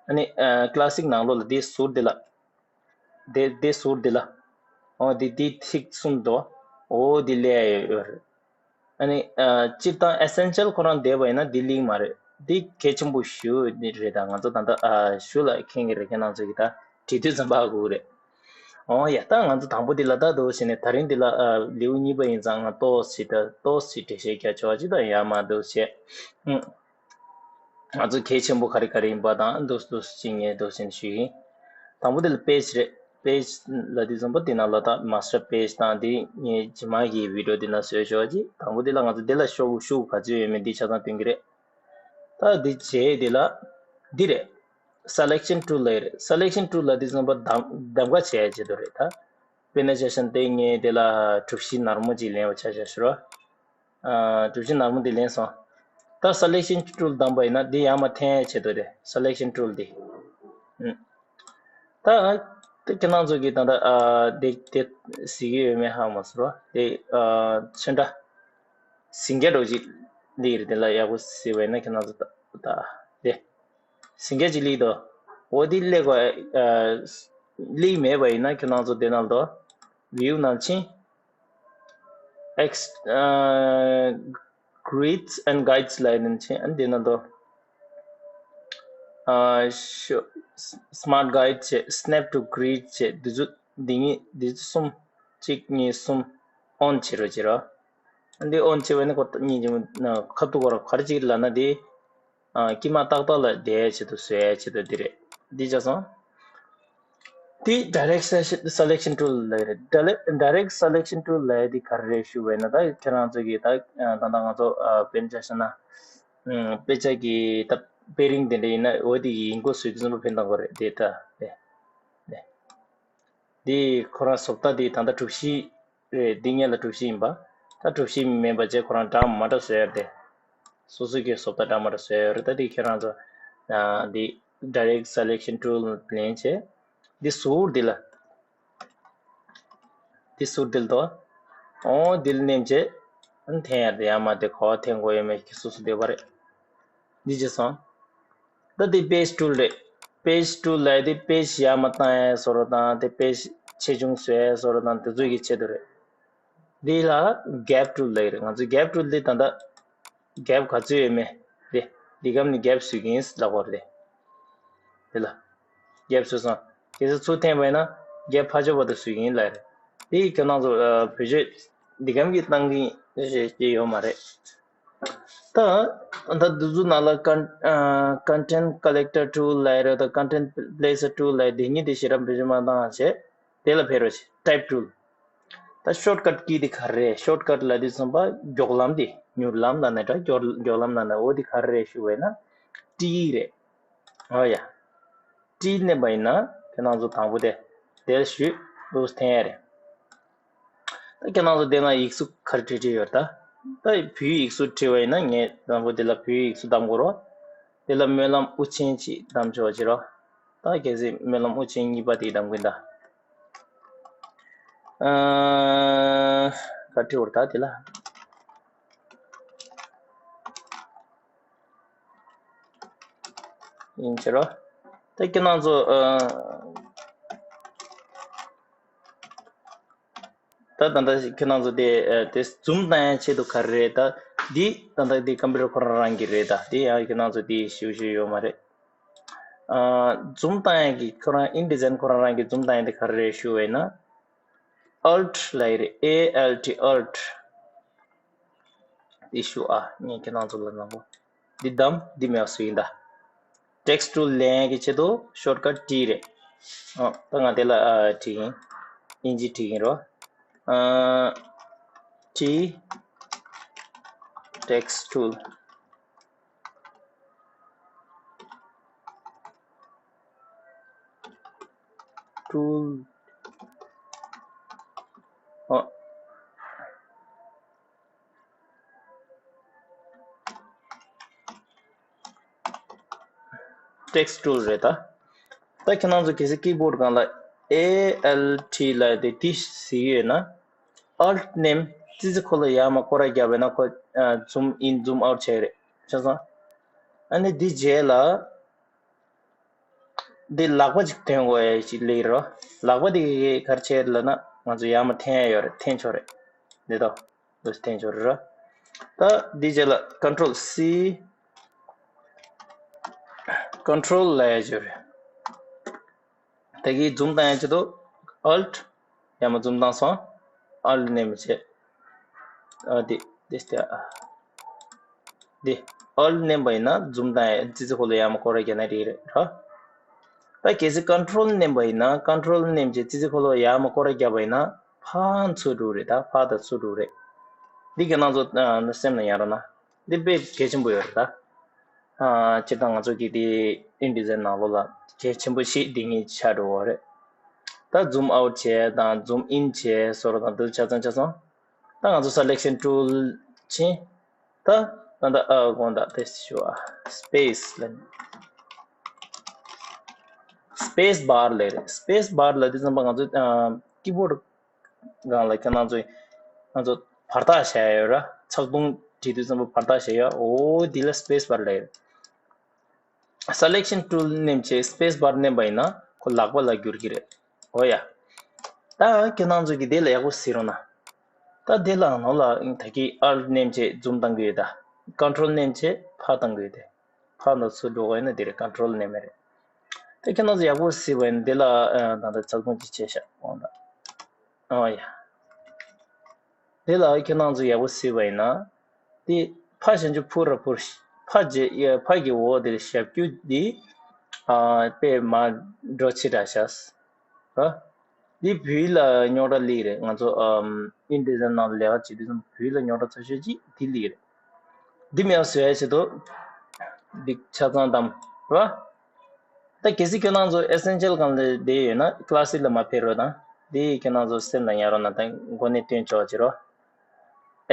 ཨ་ནི་ཀི་ལ་སིག་ནང་ལོགས་ལ་འདི་ཟུར་འདི་ལ། འདི་འདི་ཟུར་འདི་ལ། འོ་འདི་འདི་ཐིག་གསུམ་འདུག་འོ་འདི་སླེབས་ཡ་ཡོད་རེད། ཨ་ནི་ཨ། སྤྱིར་བཏང་ཨེ་སེན་ཤལ་ཁོ་རང་བསྡད་པ་ཡིན་ན་འདི་ལེགས་མ་རེད། འདི་གལ་ཆེན་པོ་ཞེ་པོ་འདི་རེད། ད་ང་ཚོ་ད་ལྟ་ཨ་ཞུ་ལ་མཁྱེན་གྱི་རེད། ཁྱེད་རང་ཚོ་གི་ད་བྲིས་དུས་ཙམ་པ་ཧ་གོ་གི་རེད། འོ་ཡ། ད་ང་ཚོ་དང་པོ་འདི་ལ་ད་འདུག་བྱས་ནས་ད་རིང་འདི་ལ་ཨ་ལེའུ་གཉིས་པ་ཡིན་ཙང་ང་ཏོག་ཙམ་ད་ཏོག་ཙམ་འགྲེལ་བཤད་རྒྱག་ཆོག་ཅིག་ད་ཡ་མ་འདུག་བྱས། ཨུ། ང་ཚོ་གལ་ཆེན་པོ་ག་རེ་ག་རེ་ཡིན་པ་དང་འདུག་འདུག་ཅིག་ངས་འདུག་བྱས་ནས་ཞུས་ཡིན། དང་པོ་འདི་ལ་པེ་ཇི་རེད། པེ་ཇི་ལ་དུས་ཙམ་པ་འདི་ནང་ལ་ད་མ་སི་ཊར་པེ་ཇི་དང་འདི་ངའི་རྗེས་མ་གི་བི་ཌི་ཡོ་འདི་ནང་བཟོས་ཆོག་ཅིག་དང་པོ་འདི་ལ་ང་ཚོ་འདི་ལ་ཤོག་གུ་ཤོག་གུ་ག་ཚོད་ཡོད་མེད་འདི་ཆ་ཚང་སྟོན་གྱི་རེད། ད་འདི་རྗེས་འདི་ལ་འདི་རེད། སེ་ལེག་ཤན་ཊུལ་ལབ་ཡ་རེད། སེ་ལེག་ཤན་ཊུལ་ལ་དུས་ཙམ་པ་གདམ་གདམ་ག་བྱེད་ཡ་ཆེད་དུ་རེད་ད། དཔེར་ན་ཆ་བཞག་ན་ངས་འདི་ལ་གྲུ་བཞི་ནར་མོ་ཅིག་ལེན་པ་ཆ་བཞག་ཞུ་རོགས། ཨ། གྲུ་བཞི་ནར་མོ་འདི་ལེན་སོང་། ད་སེ་ལེག་ཤན་ཊུལ་གདམ་པ་ཡིན་ན་འདི་ཡར་མར་འཐེན་ཡ་ཆེད་དུ་རེད། སེ་ལེག་ཤན་ཊུལ་འདི། ཨུ། ད་ཨ། ད་ཁྱེད་རང་ཚོ་གིས་ད་ལྟ་ཨ། འདི་འདི་གཟིགས་ཀྱི་ཡོད་མེད་ཧ་མ་སོང་རོ། འདི་ཨ། ཆེན་འདྲ། ཟིང་སྐྱ་འདྲ་བོ་ཅིག་འདི་རེད། འདི་ལ་ཡག་པོ་གཟིགས་པ་ཡིན་ན་ཁྱེད་རང་ཚོ་ད་ད་འདི། ཟིང་སྐྱ་ཅིག་སླེབས་འདུག་འོ་འདི་སླེབས་དགོས། ཨ། སླེབས་མེད་པ་ཡིན་ན་ཁྱེད་རང་ཚོ་འདི་ནང་དུ་ཝིའུ་ནང་ཕྱིན། Ex- uh, Grids and Guides ལ་ཡིན་ཕྱིན། ཨ་འདི་ནང་དུ་ཨ་ཤོ- Smart Guide བྱས། Snap to Grid བྱས། འདི་ཚོ་འདི་གཉིས་འདི་ཚོ་གསུམ། གཅིག་གཉིས་གསུམ་ཨོན་བྱེད་རོགས་བྱེད་རོགས། ཨ་འདི་ཨོན་བྱས་པ་ནི་ཁོ་གཉིས་ཀྱི་ཁ་ཐུག་གོ་ར་ག་རེ་བྱེད་ལབ་ན་འདི། ཨ། དཀྱིལ་མ་ཏག་ཏག་ལ་བསྡད་ཡ་ཆེད་དུ་བཟོ་ཡ་ཆེད་དུ་འདི་རེད། འདི་ཆ་ཚང་། འདི་Direct Selection- Selection Tool ལབ་ཡ་རེད། Direct- Direct Selection Tool ལབ་ཡ་འདི་ག་རེ་རེད་ཞུ་བས་ན། ད་ཁྱེད་རང་ཚོ་གིས་ད་ད་ལྟ་ང་ཚོ་ཨ། དཔེར་ན་ཆ་བཞག་ན། ཨ། དཔེ་ཆ་གི་ད་པེ་རིང་དེ་འདྲ་ཡིན་ན་འོ་དེ་གི་ཡིག་མགོ་བཟོས་དུས་ཙམ་པ་ཕན་ཐོགས་ཀྱི་རེད། དེ་ད་དེ་དེ། འདི་ཁོ་རང་བཟོ་ལྟ་འདི་ད་ལྟ་གྲུ་བཞི་རེད། འདི་སྔོན་ལ་གྲུ་བཞི་ཡིན་པ། ད་གྲུ་བཞི་མིན་པ་བྱས་ཁོ་རང་འདྲ་མ་འདྲ་བཟོས་ཡོད་རེད་དེ། སོ་སོ་གི་བཟོ་ལྟ་འདྲ་མ་འདྲ་བཟོས་ཡོད་རེད། ད་འདི་ཁྱེད་རང་ཚོ་ཨ། འདི་Direct Selection Tool ལེན་བྱས། འདི་ཟུར་འདི་ལ། འདི་ཟུར་འདི་ལ་དོ། འོ་འདི་ལ་མནན་བྱས། ཨ་འཐེན་ཡ་རེད། ཡར་མར་དེ་ག་པར་འཐེན་དགོས་ཡོད་མེད་ཀྱི་སོ་སོ་འདོད་པ་རེད། འདི་བྱས་སོང་། ད་འདི་Page Tool རེད། Page Tool ལབ་ཡ་དེ་པེ་ཇི་ཡར་མར་བཏང་ཡ་བཟོ་འདྲ་དང་དེ་པེ་ཇི་ཆེ་ཆུང་བཟོ་ཡ་བཟོ་འདྲ་དང་དེ་ཚོ་གི་ཆེད་དུ་རེད། འདི་ལ་Gap Tool ལབ་ཡ་རེད། ང་ཚོ་Gap Tool འདི་ད་ལྟ་Gap ག་ཚོད་ཡོད་མེད་རེད། འདི་སྒང་ནས་Gap བཟོ་གི་ཡིན་ལབ་དགོས་རེད། དེ་ལ་Gap བཟོས་སོང་། གལ་སྲིད་ཚུར་འཐེན་པ་ཡིན་ན་Gap ཕར་ཕྱོགས་བར་དུ་བཟོ་གི་ཡིན་ལབ་ཡ་རེད། དེ་ཁྱེད་རང་ཚོ་ཨ། བེད་སྤྱོད་ འདི་གམ་གྱི་བཏང་གི་ཞེས་ཀྱི་ཡོད་མ་རེད། ད་ད་འདི་ཚོ་ནང་ལ་ཀན་ཨ་content collector tool ལབ་རེད། ད་content placer tool ལབ་འདི་གཉིས་དེ་ཞེ་དྲག་བེད་སྤྱོད་མ་བཏང་བྱས། དེ་ལ་ཕེབས་རོགས་བྱེད། Type tool། ད་shortcut key དེ་ག་རེ་རེད། shortcut ལབ་དུས་ཙམ་པ་མགྱོགས་ལམ་དེ། མྱུར་ལམ་ལབ་ན་འདྲ། མགྱོགས་མགྱོགས་ལམ་ལབ་ན། འོ་དེ་ག་རེ་རེད་ཞུ་བས་ན། T རེད། ཨོ་ཡ། T མནན་པ་ཡིན་ན་ཁྱེད་རང་ཚོ་དང་པོ་དེ་དེར་ཞུས་ལུགས་འཐེན་ཡ་རེད། ད་ཁྱེད་རང་ཚོ་དེ་ན་ཡིག་གཟུགས་ག་རེ་བྲིས་བྲིས་ཡོད་ད། ད་བོད་ཡིག་གཟུགས་བྲིས་པ་ཡིན་ན་ངས་དང་པོ་དེ་ལ་བོད་ཡིག་གཟུགས་བདམས་དགོས་རོ། དེ་ལ་སྨོན་ལམ་དབུ་ཅན་ཅིག་བདམས་ཆོག་ཅིག་རོ། ད་གལ་སྲིད་སྨོན་ལམ་དབུ་ཅན་གཉིས་པ་དེ་བདམས་གིན་ད། ཨ། ག་བྲིས་འོར་ད་དེ་ལ། ཡིན་ཕྱིར་རོ། ད་ཁྱེད་རང་ཚོ་ཨ། ད་ད་ལྟ་ཁྱེད་རང་ཚོ་དེ་ཨ། དེ་zoom བཏང་ཡ་ཆེད་དུ་ག་རེ་རེད་ད། འདི་ད་ལྟ་འདི་computer ཁོ་རང་རང་གི་རེད་ད། དེ་ཡང་ཁྱེད་རང་ཚོ་དེ་ཞུ་ཞུ་ཡོད་མ་རེད། ཨ། zoom བཏང་ཡ་གི་ཁོ་རང་InDesign ཁོ་རང་རང་གི་zoom བཏང་ཡ་དེ་ག་རེ་རེད་ཞུ་བས་ན། Alt ལབ་ཡ་རེད། A L T Alt། འདི་ཞུ་ཨ། ངས་ཁྱེད་རང་ཚོ་ལ་ནང་པོ། འདི་བདམས། འདི་མེད་པ་བཟོ་ཡིན་ད། Text tool ལེན་གྱི་ཆེད་དུ་shortcut T རེད། ཨ། ད་ང་དེ་ལ་ཨ། བྲིས་ཡིན། དབྱིན་ཇི་བྲིས་ཡིན་རོ། ཨ། T text tool tool ཨ། Text tool རེད་ད། ད་ཁྱེད་རང་ཚོ་གལ་སྲིད་keyboard སྒང་ལ་A L T ལབ་དེ་དེ་གཟིགས་ཡོད་ན། Alt མནན། ཙི་ཙི་ཁོ་ལ་ཡར་མར་སྐོར་ར་བརྒྱབ་པ་ཡིན་ན་ཁོ་zoom in zoom out བྱས་རེད། ཤེས་སོང་། ཨ་ནི་འདི་རྗེས་ལ། འདི་ལག་པ་ཅིག་འདོན་དགོས་ཡ་ཅིག་སླེབས་རོ། ལག་པ་འདི་ག་རེ་བྱས་ལབ་ན་ང་ཚོ་ཡར་མར་འཐེན་ཡ་ཡོད་རེད། འཐེན་ཆོག་རེད། འདི་ལྟ་བུ་འཐེན་ཆོག་རེད་རོ། ད་འདི་རྗེས་ལ་control C control ལབ་ཡ་ཅིག་ཡོད་རེད། ད་གིན་zoom བཏང་ཡ་ཆེད་དུ་Alt ཡར་མར་zoom བཏང་སོང་། Alt མནན་པ་བྱས། ཨ་འདི་འདི་སྟེ་ཨ། འདི་Alt མནན་པ་ཡིན་ན་zoom བཏང་ཡ་ཙི་ཙི་ཁོ་ལ་ཡར་མར་སྐོར་ར་རྒྱག་ན་འགྲིག་རེད་ར། ད་གལ་སྲིད་control མནན་པ་ཡིན་ན། control མནན་བྱས་ཙི་ཙི་ཁོ་ལ་ཡར་མར་སྐོར་ར་བརྒྱབ་པ་ཡིན་ན་ཕར་ཚུར་འགྲོ་རེད། ད་ཕར་དང་ཚུར་འགྲོ་རེད། འདི་ཁྱེད་རང་ཚོ་ཨ། སེམས་ལ་ཡར་རོ་ན། འདི་དཔེ་གལ་ཆེན་པོ་ཡོད་རེད་ད། ཨ། སྤྱིར་བཏང་ང་ཚོ་གི་དེ་InDesign ནང་ལོགས་ལ་གལ་ཆེན་པོ་ཞིག་འདི་ངས་ཆགས་འགྲོ་བ་རེད། ད་zoom out བྱས་དང་zoom in བྱས་བཟོ་འདྲ་དང་འདི་ཆ་ཚང་ཆ་ཚང་། ད་ང་ཚོ་selection tool ཕྱིན། ད་ད་ད་ཨ་དགོངས་དག་དེ་ཞུ་ཨ། space ལབ་ནས། space bar ལབ་རེད། space bar ལབ་དུས་ཙམ་པ་ང་ཚོ་ཨ། keyboard སྒང་ལ་ཁྱེད་རང་ཚོས་ང་ཚོ་བར་ཐག་བྱས་ཡོད་ར། ཚགས་ཐུང་བྲིས་དུས་ཙམ་པ་བར་ཐག་བྱས་ཡོད། འོ་འདི་ལ་space bar ལབ་ཡོད། selection tool མནན་བྱས་space bar མནན་པ་ཡིན་ན་ཁོ་ལག་པ་ལ་འགྱུར་གྱི་རེད། འོ་ཡ། ད་ཁྱེད་རང་ཚོ་གིས་དེ་ལ་ཡག་པོ་གཟིགས་རོགས་གནང་། ད་དེ་ལ་ནོར་ལ་ད་གིན་Alt མནན་བྱས་zoom བཏང་གི་ཡོད་ད། control མནན་བྱས་ཕར་བཏང་གི་ཡོད་དེ། ཕར་ནང་ཚུར་འགྲོ་དགོས་ན་དེ་རེད། control མནན་མེད་རེད། ད་ཁྱེད་རང་ཚོ་ཡག་པོ་གཟིགས་པ་ཡིན་འདི་ལ་ཨ། ད་ལྟ་ཚགས་ཐུང་ཅིག་བྱས་ཤག་འོང་ད། ཨོ་ཡ། དེ་ལ་ཁྱེད་རང་ཚོ་ཡག་པོ་གཟིགས་པ་ཡིན་ན། དེ་ཕར་ཞབས་ཀྱུ་འཕུར་ར་འཕུར། ཕར་རྗེས་ཕར་གྱི་འོག་དེར་ཞབས་ཀྱུ་འདི་ཨ། དཔེ་མར་འགྲོ་ཆེ་དྲགས་ཤག་ཨ། འདི་བོད་ཡིག་ལ་རྙོག་དྲ་སླེབས་རེད། ང་ཚོ་ཨམ། InDesign ནང་ལ་ལས་ཀ་བྱེད་དུས་ཙམ་བོད་ཡིག་ལ་རྙོག་དྲ་ཚ་ཤོས་ཅིག་འདི་སླེབས་རེད། འདི་མེད་པ་བཟོ་ཡ་ཆེད་དུ་འདི་ཆ་ཚང་བདམས་ར། ད་གལ་སྲིད་ཁྱེད་རང་ཚོ་Essential སྒང་ལ་བསྡད་ཡོད་ན་Classic ལ་མར་ཕེབས་རོགས་གནང་། འདི་ཁྱེད་རང་ཚོ་སེམས་ལ་ཉར་རོགས་གནང་། ད་འགོ་ནས་སྟོན་ཆོག་བྱེད་རོགས།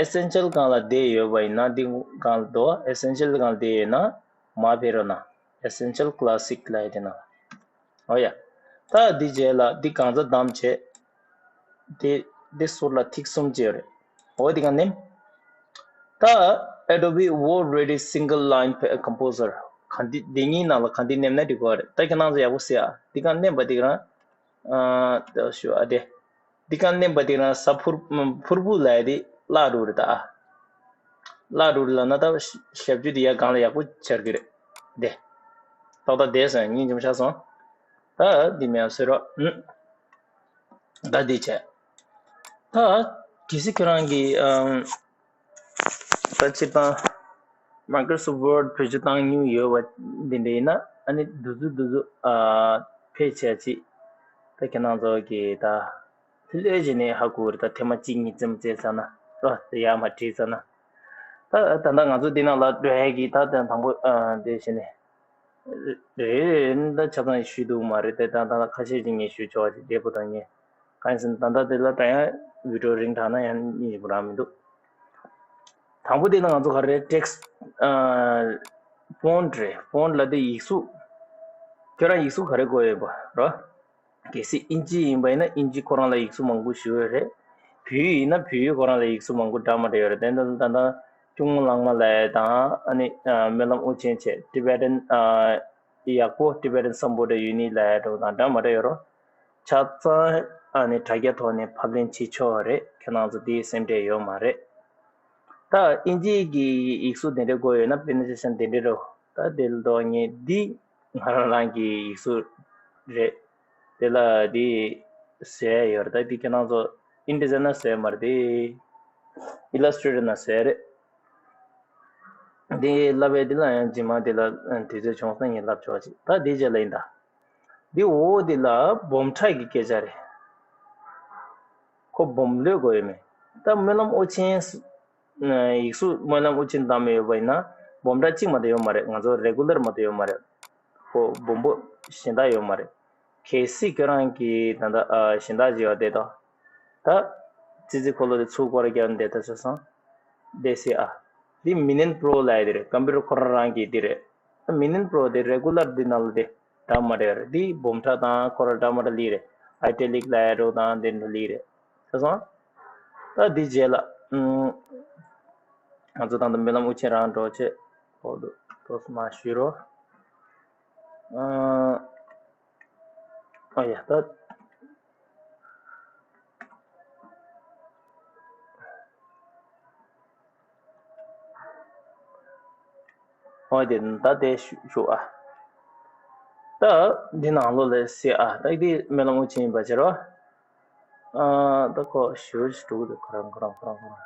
Essential སྒང་ལ་བསྡད་ཡོད་པ་ཡིན་ན་འདི་སྒང་ལ་འགྲོ། Essential སྒང་ལ་བསྡད་ཡོད་ན་མར་ཕེབས་རོགས་གནང་། Essential Classic ལབ་ཡ་དེ་ནང་། ཨོ་ཡ། ད་འདི་རྗེས་ལ་འདི་གང་ཚ་བདམས་བྱས། དེ་འདི་ཟུར་ལ་ཐིག་གསུམ་ཅིག་ཡོད་རེད། འོ་འདི་ག་མནན། ད་Adobe World Ready Single Line Composer ག་འདི་འདི་གཉིས་ནང་ལ་ག་འདི་མནན་ན་འགྲིག་གི་རེད། ད་ཁྱེད་རང་ཚོ་ཡག་པོ་གཟིགས་ཨ། འདི་ག་མནན་པ་འདི་ག་རང་ཨ། ད་ཞུ་ཨ་དེ། འདི་ག་མནན་པ་འདི་ག་རང་ས་ཕུར་ཕུར་བུ་ལབ་ཡ་དེ་བརླག་འགྲོ་རེད་ད་ཨ། བརླག་འགྲོ་རེད་ལབ་ན་ད་ཞབས་ཀྱུ་དེ་ཡར་སྒང་ལ་ཡག་པོ་འཆར་གི་རེད། དེ། ཏག་ཏག་བསྡད་སོང་། སྙིང་རྗེ་མོ་ཆགས་སོང་། ད་འདི་མེད་པ་བཟོས་རོགས། ཨུམ། ད་འདི་བྱས། ད་ གལ་སྲིད་ཁྱོད་རང་གིས་ཨམ། ད་སྤྱིར་བཏང་Microsoft Word བེད་སྤྱོད་བཏང་མྱོང་ཡོད་པ་འདི་འདྲ་ཡིན་ན། ཨ་ནི་འདུག་འདུག་འདུག་འདུག་ཨ། ཕལ་ཆེར་ཅིག་ད་ཁྱེད་རང་ཚོ་གིས་ད་ལྷོད་ལྷོད་བྱས་ནས་ཧ་གོ་རེད། ད་ཐེངས་མ་གཅིག་གཉིས་ཙམ་བྱས་ཙ་ན་རོ། དེ་ཡར་མར་བྲིས་ཙ་ན། ད་ད་ལྟ་ང་ཚོ་འདི་ནང་ལ་འགྲོ་ཡ་གི་ད་དང་པོ་ཨ་དེ་བྱས་ནས། རེད་རེད། ད་ཆ་ཚང་ཞུས་འདུག་མ་རེད་དེ། ད་ད་ཁ་ཤས་ཅིག་ངས་ཞུས་ཆོག་ཅིག་བདེ་པོ་དང་ངས་གང་ཡིན་ཟེར་ན། ད་ལྟ་དེ་ལ་ད་ཡང་བི་ཌི་ཡོ་རིང་དྲགས་ན་ཡང་སྙིང་རྗེ་པོ་རང་མི་འདུག་དང་པོ་དེ་ནི་ང་ཚོ་ག་རེ་ཊེག་སི་ཨ་ཕོན་ཊི་རེད། ཕོན་ཊི་ལབ་དེ་ཡིག་གཟུགས། ཁྱོད་རང་ཡིག་གཟུགས་ག་རེ་དགོས་ཡོད་པ་རོ། གལ་སྲིད་ཨིན་ཇི་ཡིན་པ་ཡིན་ན་ཨིན་ཇི་ཁོ་རང་ལ་ཡིག་གཟུགས་མང་པོ་ཞིག་ཡོད་རེད། བོད་ཡིག་ཡིན་ན་བོད་ཡིག་ཁོ་རང་ལ་ཡིག་གཟུགས་མང་པོ་འདྲ་མི་འདྲ་ཡོད་རེད། དེ་འདྲ་ད་ལྟ་ཁྱུང་པོ་གླང་མ་ལབ་ཡ་དང་ཨ་ནི་ཨ་སྨོན་ལམ་དབུ་ཅན་བྱས་ཊི་བེ་ཊན་ཨ་ཡག་པོ་ཊི་བེ་ཊན་སམ་བྷོ་ཊ་ཡུ་ནི་ལབ་ཡ་འདྲ་པོ་དང་འདྲ་མི་འདྲ་ཡོད་རེད། ཆ་ཚང་ཨ་ནི་དྲ་རྒྱ་ཐོག་ནས་ཕབ་ལེན་བྱེད་ཆོག་རེད། ཁྱེད་རང་ཚོ་དེའི་སེམས་ཁྲལ་ཡོད་མ་རེད། ད་ཨིན་ཇིའི་གི་ཡིག་གཟུགས་དེ་འདྲ་དགོས་ཡོད་ན་དཔེར་ན་ཆ་བཞག་ན་དེ་འདྲ་རོ། ད་དེ་ལ་དོ་ངས་འདི་ང་རང་རང་གི་ཡིག་གཟུགས་རེད། དེ་ལ་འདི་བཟོས་ཡོད་རེད། ད་འདི་ཁྱེད་རང་ཚོ་ཨིན་ཌི་ཛའི་ན་བཟོས་མ་རེད། དེ་ཨི་ལ་སི་ཊི་རེ་ཊར་ན་བཟོས་རེད། འདི་བསླབ་པའི་འདི་ལ་ཡང་རྗེས་མ་འདི་ལ་དུས་ཚོད་བྱུང་སོང་ངས་བསླབ་ཆོག་ཅིག་ད་འདི་རྗེས་ལ་ཡིན་ད། འདི་འོག་འདི་ལ་སྦོམ་ཕྲ་གི་སྐད་ཆ་རེད། ཁོ་སྦོམ་ལོས་དགོས་ཡོད་མེད། ད་སྨོན་ལམ་དབུ་ཅན། ཡིག་གཟུགས་སྨོན་ལམ་དབུ་ཅན་བཏང་མེད་ཡོད་པ་ཡིན་ན་སྦོམ་ཕྲ་གཅིག་མ་གཏོགས་ཡོད་མ་རེད། ང་ཚོ་རེ་གུ་ལར་མ་གཏོགས་ཡོད་མ་རེད། ཁོ་སྦོམ་པོ་གཞན་དག་ཡོད་མ་རེད། གལ་སྲིད་ཁྱོད་རང་གིས་ད་ལྟ་ཨ་གཞན་དག་བརྗེ་བ་དེ་དང་། ད་ཙི་ཙི་འཁོར་ལོ་དེ་ཚུར་སྐོར་རྒྱབ་ནས་བསྡད་ད་ཆ་སོང་། བསྡད་སྲིད་ཨ། འདི་མི་ནན་པོ་རོ་ལབ་ཡ་དེ་རེད། ཀམ་པུ་ཊར་ཁོ་རང་རང་གི་དེ་རེད། ད་མི་ནན་པོ་རོ་དེ་རེ་གུ་ལར་འདི་ནང་ལ་དེ་འདྲ་མ་འདྲ་རེད། འདི་སྦོམ་ཕྲ་དང་ཁོ་རང་འདྲ་མ་འདྲ་ལི་རེད། ཨའི་ཊེ་ལིག་ལབ་ཡ་འདྲ་པོ་དང་དེ་འདྲ་ལི་རེད། ཆ་སོང་། ད་འདི་རྗེས་ལ་ཨུམ། ང་ཚོ་ད་ལྟ་སྨོན་ལམ་དབུ་ཅན་རང་འགྲོ་བྱེད། འོ་འདུག་ཏོག་ཙམ་མར་ཞུས་རོགས། ཨ། ཨ་ཡ་ད། འོ་དེ་ད་དེ་ཞུ་ཞུ་ཨ། ད་འདི་ནང་ལོགས་ལ་སེ་ཨ། ད་འདི་སྨོན་ལམ་དབུ་ཅན་ཡིན་པ་བྱེད་རོགས། ཨ། ད་ཁོ་ཞུ་ཞུ་འགྲོ་གི་འདུག་ཁོ་རང་ཁོ་རང་ཁོ་རང་ཁོ་རང་།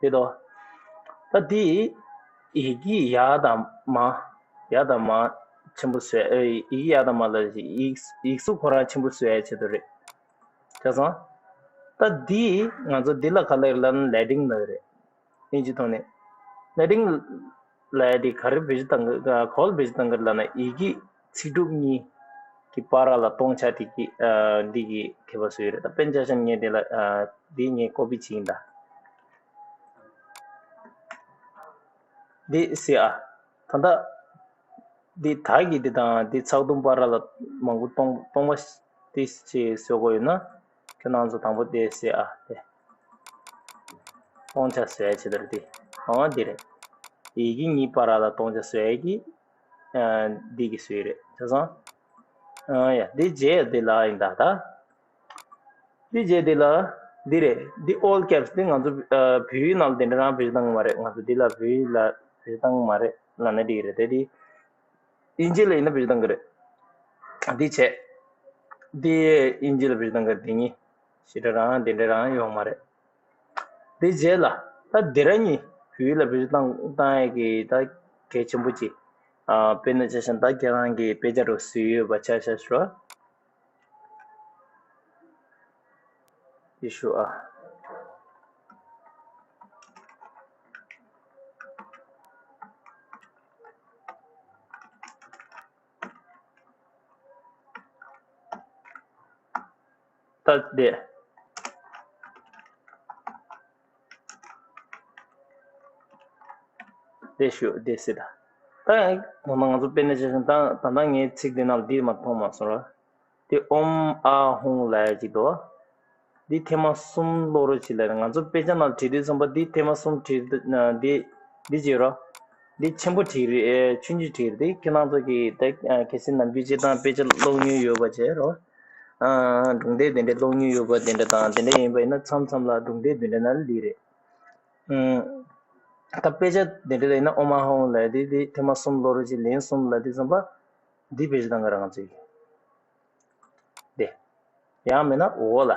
དེ་དོ། ད་དེ་ཡི་གེ་ཡར་དང་མར། ཡར་དང་མར་ཆེན་པོ་བཟོས། ཨེ། ཡི་གེ་ཡར་དང་མར་ལ་ཡིག་ཡིག་གཟུགས་ཁོ་རང་ཆེན་པོ་བཟོ་ཡ་ཆེད་དུ་རེད། ཆ་ཚང་། ད་དེ་ང་ཚོ་འདི་ལ་ག་ལབ་ལབ་ན་ལེ་ཌིང་ལབ་རེད། ཨིན་ཇི་ཐོག་ནས། ལེ་ཌིང་ལབ་ཡ་དེ་ག་རེ་བེད་སྤྱོད་བཏང་གི་ག་ག་བོ་ལ་བེད་སྤྱོད་བཏང་གི་ལབ་ན་ཡི་གེ་ཚིག་གྲུབ་གཉིས་ཀྱི་བར་ལ་སྟོང་ཆ་དེ་གི་ཨ་འདི་གི་ཁྱད་པར་བཟོས་ཡོད་རེད། ད་དཔེར་ན་ཆ་བཞག་ན་ངས་དེ་ལ་ཨ་འདི་ངས་ཀོ་པི་བྱིན་ད། འདི་སེ་ཨ། ད་ལྟ་འདི་ད་གི་འདི་དང་འདི་ཚགས་དུམ་བར་ལ་མང་པོ་སྟོང་སྟོང་པ་འདི་ཅིག་བཟོ་དགོས་ཡོད་ན། ཁྱོད་རང་ཚོ་དང་པོ་དེ་སེ་ཨ་དེ། སྟོང་ཆ་བཟོ་ཡ་ཆེད་དུ་རེད་དེ། ཨང་འདི་རེད། ཡི་གེ་གཉིས་བར་ལ་སྟོང་ཆ་བཟོ་ཡ་གི་ཨ་འདི་གི་བཟོས་རེད། ཆ་ཚང་། ཨ་ཡ་འདི་རྗེས་འདི་ལ་ཡིན་ད་ད། འདི་རྗེས་འདི་ལ་འདི་རེད། འདི་ཨོལ་ཀེབ་སི་འདི་ང་ཚོ་ཨ་བོད་ཡིག་ནང་ལ་འདི་འདྲ་རང་བེད་སྤྱོད་བཏང་གི་མ་རེད། ང་ཚོ་འདི་ལ་བོད་ཡིག་ལ་བེད་སྤྱོད་བཏང་གི་མ་རེད་ལབ་ན་འགྲིག་གི་རེད་དེ། འདི་ཨིན་ཇི་ལ་ཡིན་ན་བེད་སྤྱོད་བཏང་གི་རེད། འདི་བྱས། འདི་ཨིན་ཇི་ལ་བེད་སྤྱོད་བཏང་གི་རེད། འདི་གཉིས་ཞེ་དྲག་རང་འདི་འདྲ་རང་ཡོང་མ་རེད། དེ་རྗེས་ལ་ད་དེ་ར་གཉིས་བོད་ཡིག་ལ་བེད་སྤྱོད་བཏང་བཏང་ཡས་ཀྱི་ད་གལ་ཆེན་པོ་ཅིག་ཨ། དཔེར་ན་ཆ་བཞག་ན་ད་ཁྱེད་རང་གིས་དཔེ་ཆ་འདྲ་བཟོས་ཡོད་པ་ཆ་བཞག་ཞོག་ཅིག་ཞུ་ཨ། ད་དེ། དེ་ཞུ་དེ་སྲིད་ད། ད་ཡང་ད་ང་ཚོ་དཔེར་ན་ཆ་བཞག་ན་ད་ད་ལྟ་ངའི་ཚིག་འདི་ནང་འདི་མ་མཐོང་མ་སོང་ར། དེ་ཨོམ་ཨ་ཧོང་ལབ་ཡ་ཅིག་འདུག་འདི་ཐེངས་མ་གསུམ་ཀློག་རོགས་བྱེད་ལབ་རེད། ང་ཚོ་དཔེ་ཆ་ནང་བྲིས་དུས་ཙམ་པ་འདི་ཐེངས་མ་གསུམ་བྲིས་འདི་འདི་བྱེད་རོགས། འདི་ཆེན་པོ་བྲིས་རེད། ཨེ་ཆུང་ཆུང་བྲིས་རེད། འདི་ཁྱེད་རང་ཚོ་གིས་ད་གལ་སྲིད་ནམ་རྒྱུན་སྤྱིར་བཏང་དཔེ་ཆ་ཀློག་མྱོང་ཡོད་པ་བྱས་རོགས། ཨ་སྒྲུང་དེབ་དེ་འདྲ་ཀློག་མྱོང་ཡོད་པ་དེ་འདྲ་དང་དེ་འདྲ་ཡིན་པ་ཡིན་ན་མཚམས་མཚམས་ལ་སྒྲུང་དེབ་དེ་འདྲ་ནང་ལ་ལི་རེད། ཨུམ། ད་དཔེ་ཆ་དེ་འདྲ་ལ་ཡིན་ན་ཨོ་མ་ཧོང་ལབ་དེ་དེ་ཐེངས་མ་གསུམ་ཀློག་རོགས་བྱེད། ལན་གསུམ་ལབ་དུས་ཙམ་པ་འདི་བེད་སྤྱོད་བཏང་གི་རེད་ང་ཚོས། དེ། ཡང་མིན་ན་འོ་ལ།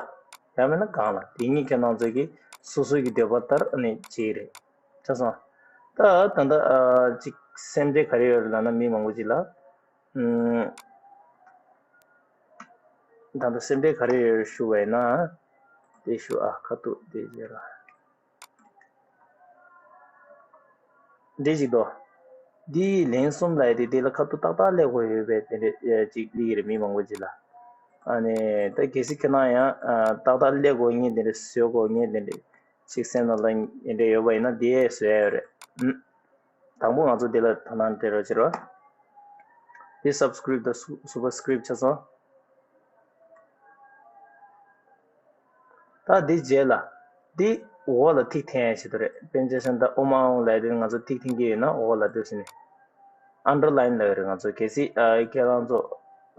ཡང་མིན་ན་གང་ལ། དེ་གཉིས་ཁྱེད་རང་ཚོ་གི་སོ་སོ་གི་འདོད་པ་ལྟར་ཨ་ནི་བྱེད་ཀྱི་རེད། ཆ་སོང་། ད་ད་ལྟ་ཨ་ཅིག་སེམས་ཁྲལ་ག་རེ་ཡོད་རེད་ལབ་ན། མི་མང་པོ་ཅིག་ལ་ཨུམ། ད་ལྟ་སེམས་ཁྲལ་ག་རེ་ཡོད་རེད་ཞུ་བས་ན། དེ་ཞུ་ཨ་ཁ་ཐུག་དེ་བྱེད་ར། འདི་ཞིག་དོ། འདི་ལན་གསུམ་ལབ་ཡ་དེ་དེ་ལ་ཁ་ཐུག་ཏག་ཏག་སླེབས་དགོས་ཡོད་པས་དེ་འདྲ་ཅིག་སླེབས་ཀྱི་རེད་མི་མང་པོ་ཅིག་ལ། ཨ་ནི་ད་གལ་སྲིད་ཁྱེད་རང་ཡང་ཨ་ཏག་ཏག་སླེབས་དགོས་ངེས་དེ་འདྲ་བཟོ་དགོས་ངེས་དེ་འདྲ་ཅིག་སེམས་ནང་ལ་དེ་འདྲ་ཡོད་པ་ཡིན་ན་དེ་བཟོ་ཡ་ཡོད་རེད། ཨུམ། དང་པོ་ང་ཚོ་དེ་ལ་དོ་སྣང་སྤྲད་རོགས་བྱེད་རོགས། དེ་སབ་སི་ཀི་རིབ་དང་སུ་སུ་པར་སི་ཀི་རིབ་ཆ་སོང་། ད་འདི་རྗེས་ལ། འདི་འོག་ལ་ཐིག་འཐེན་ཡ་བྱེད་དོ་རེད། པཎ་ཆེན་ད་ཨོམ་ཨ་ཨོང་ལབ་དེ་ང་ཚོ་ཐིག་འཐེན་གྱི་ཡོད་ན་འོག་ལ་འདུག་ཟེར་ནས། ཨན་ཌར་ལ་ཡིན་ལབ་ཡོད་རེད། ང་ཚོ་གལ་སྲིད་ཨ་ཁྱེད་རང་ཚོ་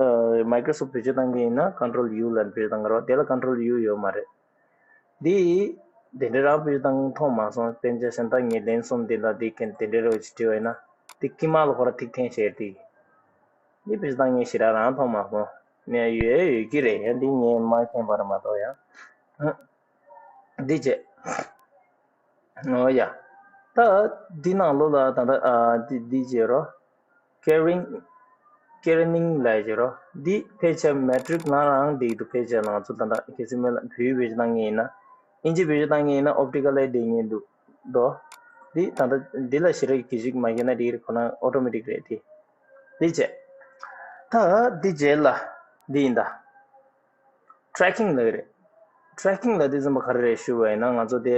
ཨ་མའི་ཀྲོ་སོབ་བེད་སྤྱོད་བཏང་གི་ཡིན་ན་ཀོན་ཊོལ་ཡུ་ལ་བེད་སྤྱོད་བཏང་གི་རེད་བ། དེ་ལ་ཀོན་ཊོལ་ཡུ་ཡོད་མ་རེད། འདི། དེ་འདྲའི་རང་བེད་སྤྱོད་བཏང་མཐོང་མ་སོང་། པཎ་ཆེན་ད་ངས་ལན་གསུམ་འདི་ལ་འདི་གན་དེ་འདྲའི་རོ་ཅིག་བྲིས་པ་ཡིན་ན། འདི་དཀྱིལ་མ་ལ་ཁོ་ར་ཐིག་འཐེན་བྱས་ཏེ། འདི་བེད་སྤྱོད་བཏང་མཁན་ཞེ་དྲག་རང་མཐོང་མ་སོང་། ནས་ཡོད་ཡོད་ཀྱི་རེད། ཡང་འདི་ངས་མ་མཁྱེན་པ་རེད་མ་གཏོགས་ཡང་། འདི་བྱས། ཨོ་ཡ། ད་འདི་ནང་ལོགས་ལ་ད་ལྟ་ཨ་འདི་འདི་བྱས་རོ། ཀེ་རིང་། ཀེ་རི་ནིང་ལབ་ཡ་བྱས་རོ། འདི་ཕལ་ཆེར་མེ་ཊིག་ནང་རང་འདི་འདུག་ཕལ་ཆེར་ང་ཚོ་ད་ལྟ་གལ་སྲིད་སྨོན་ལམ་བོད་ཡིག་བེད་སྤྱོད་བཏང་མཁན་ཡིན་ན། ཨིན་ཇི་བེད་སྤྱོད་བཏང་མཁན་ཡིན་ན་ཨོབ་ཊི་ཀལ་ལ་བསྡད་མཁན་འདུག་དོ། འདི་ད་ལྟ་འདི་ལ་ཞེ་དྲག་གི་གཞིག་མ་བྱས་ན་འགྲིག་རེད། ཁོ་ན་ཨོ་ཊོ་མེ་ཊིག་རེད་དེ། འདི་བྱས། ད་འདི་རྗེས་ལ་འདི་ཡིན་ད། ཊེ་རེ་ཀིང་ལབ་ཀྱི་རེད། ཊེ་རེ་ཀིང་ལབ་དུས་ཙམ་པ་ག་རེ་རེད་ཞུ་བ་ཡིན་ན། ང་ཚོ་དེ་